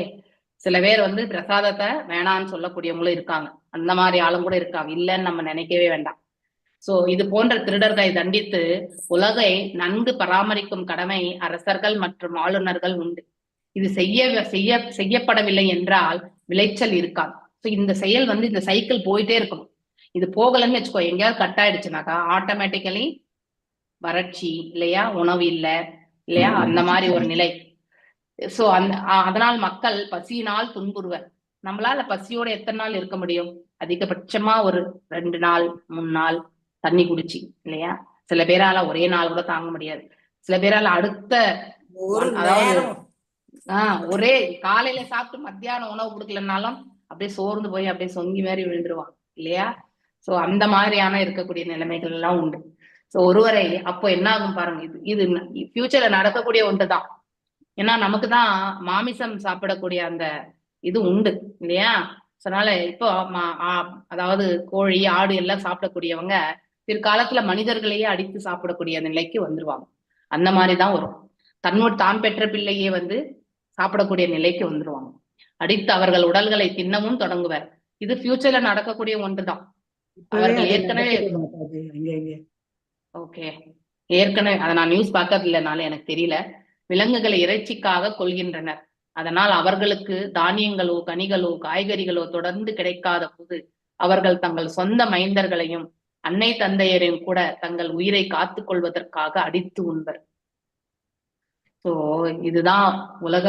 சில பேர் வந்து பிரசாதத்தை வேணான்னு சொல்லக்கூடியவங்களும் இருக்காங்க. அந்த மாதிரி ஆளும் கூட இருக்காங்க, இல்லைன்னு நம்ம நினைக்கவே வேண்டாம். சோ இது போன்ற திருடர்களை தண்டித்து உலகை நன்கு பராமரிக்கும் கடமை அரசர்கள் மற்றும் ஆளுநர்கள் உண்டு. இது செய்ய செய்ய செய்யப்படவில்லை என்றால் விளைச்சல் இருக்காது. சோ இந்த செயல் வந்து இந்த சைக்கிள் போயிட்டே இருக்கணும். இது போகலன்னு வச்சுக்கோ, எங்கேயாவது கட் ஆயிடுச்சுனாக்கா ஆட்டோமேட்டிக்கலி வறட்சி இல்லையா, உணவு இல்லை இல்லையா, அந்த மாதிரி ஒரு நிலை. சோ அந்த அதனால் மக்கள் பசியினால் துன்புறுவர். நம்மளால பசியோட எத்தனை நாள் இருக்க முடியும்? அதிகபட்சமா ஒரு 2 நாள் 3 நாள் தண்ணி குடிச்சு இல்லையா. சில பேரால ஒரே நாள் கூட தாங்க முடியாது. சில பேரால அடுத்த அதாவது ஒரே காலையில சாப்பிட்டு மத்தியானம் உணவு கொடுக்கலனாலும் அப்படியே சோர்ந்து போய் அப்படியே சொங்கி மாதிரி விழுந்துருவாங்க இல்லையா. சோ அந்த மாதிரியான இருக்கக்கூடிய நிலைமைகள் எல்லாம் உண்டு. சோ ஒருவரை அப்போ என்ன ஆகும் பாருங்க, இது இது ஃபியூச்சர்ல நடக்கக்கூடிய ஒன்றுதான். ஏன்னா நமக்கு தான் மாமிசம் சாப்பிடக்கூடிய அந்த இது உண்டு இல்லையா. அதனால இப்போ அதாவது கோழி ஆடு எல்லாம் சாப்பிடக்கூடியவங்க பிற்காலத்துல மனிதர்களையே அடித்து சாப்பிடக்கூடிய நிலைக்கு வந்துருவாங்க. அந்த மாதிரிதான் வரும். தன்னோடு தான் பெற்ற பிள்ளையே வந்து சாப்பிடக்கூடிய நிலைக்கு வந்துருவாங்க. அடித்து அவர்கள் உடல்களை தின்னவும் தொடங்குவர். இது ஃபியூச்சர்ல நடக்கக்கூடிய ஒன்றுதான். அவர்கள் ஏற்கனவே ஓகே ஏற்கனவே அதை நான் நியூஸ் பார்க்கறது இல்லைனால எனக்கு தெரியல. விலங்குகளை இறைச்சிக்காக கொள்கின்றனர். அதனால் அவர்களுக்கு தானியங்களோ கனிகளோ காய்கறிகளோ தொடர்ந்து கிடைக்காத போது அவர்கள் தங்கள் சொந்த மைந்தர்களையும் அன்னை தந்தையரையும் கூட தங்கள் உயிரை காத்து கொள்வதற்காக அடித்து உண்பர். சோ இதுதான் உலக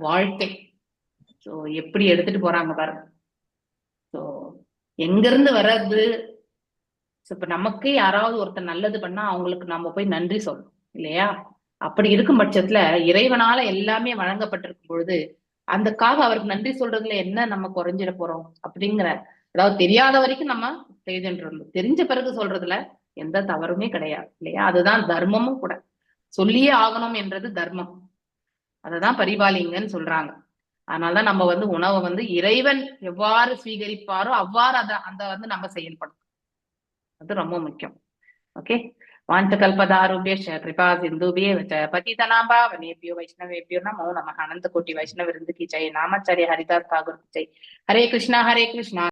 வாழ்க்கை. சோ எப்படி எடுத்துட்டு போறாங்க பாருங்க. சோ எங்கிருந்து வர்றது? இப்ப நமக்கே யாராவது ஒருத்தர் நல்லது பண்ணா அவங்களுக்கு நாம போய் நன்றி சொல்லணும் இல்லையா? அப்படி இருக்கும் பட்சத்துல இறைவனால எல்லாமே வழங்கப்பட்டிருக்கும் பொழுது அந்தக்காக அவருக்கு நன்றி சொல்றதுல என்ன நம்ம குறைஞ்சிட போறோம் அப்படிங்கிற, அதாவது தெரியாத வரைக்கும் நம்ம செய்துட்டு இருந்தோம், தெரிஞ்ச பிறகு சொல்றதுல எந்த தவறுமே கிடையாது இல்லையா? அதுதான் தர்மமும் கூட. சொல்லியே ஆகணும் என்றது தர்மம். அததான் பரிபாலிங்கன்னு சொல்றாங்க. அதனாலதான் நம்ம வந்து உணவை வந்து இறைவன் எவ்வாறு ஸ்வீகரிப்பாரோ அவ்வாறு அதை அந்த வந்து நம்ம செயல்படணும். அது ரொம்ப முக்கியம். ஓகே, வாஞ்சகல்பதாருபியச்ச கிருபா சிந்துபியே வச்ச பதிதனாம்பா வனேபியோ வைஷ்ணவேபியோ நமோ நம. அனந்த கோட்டி வைஷ்ணவ விருந்து கி ஜெய். நாமாச்சாரிய ஹரிதாஸ் தாகூர் கி ஜெய். ஹரே கிருஷ்ணா ஹரே கிருஷ்ணா.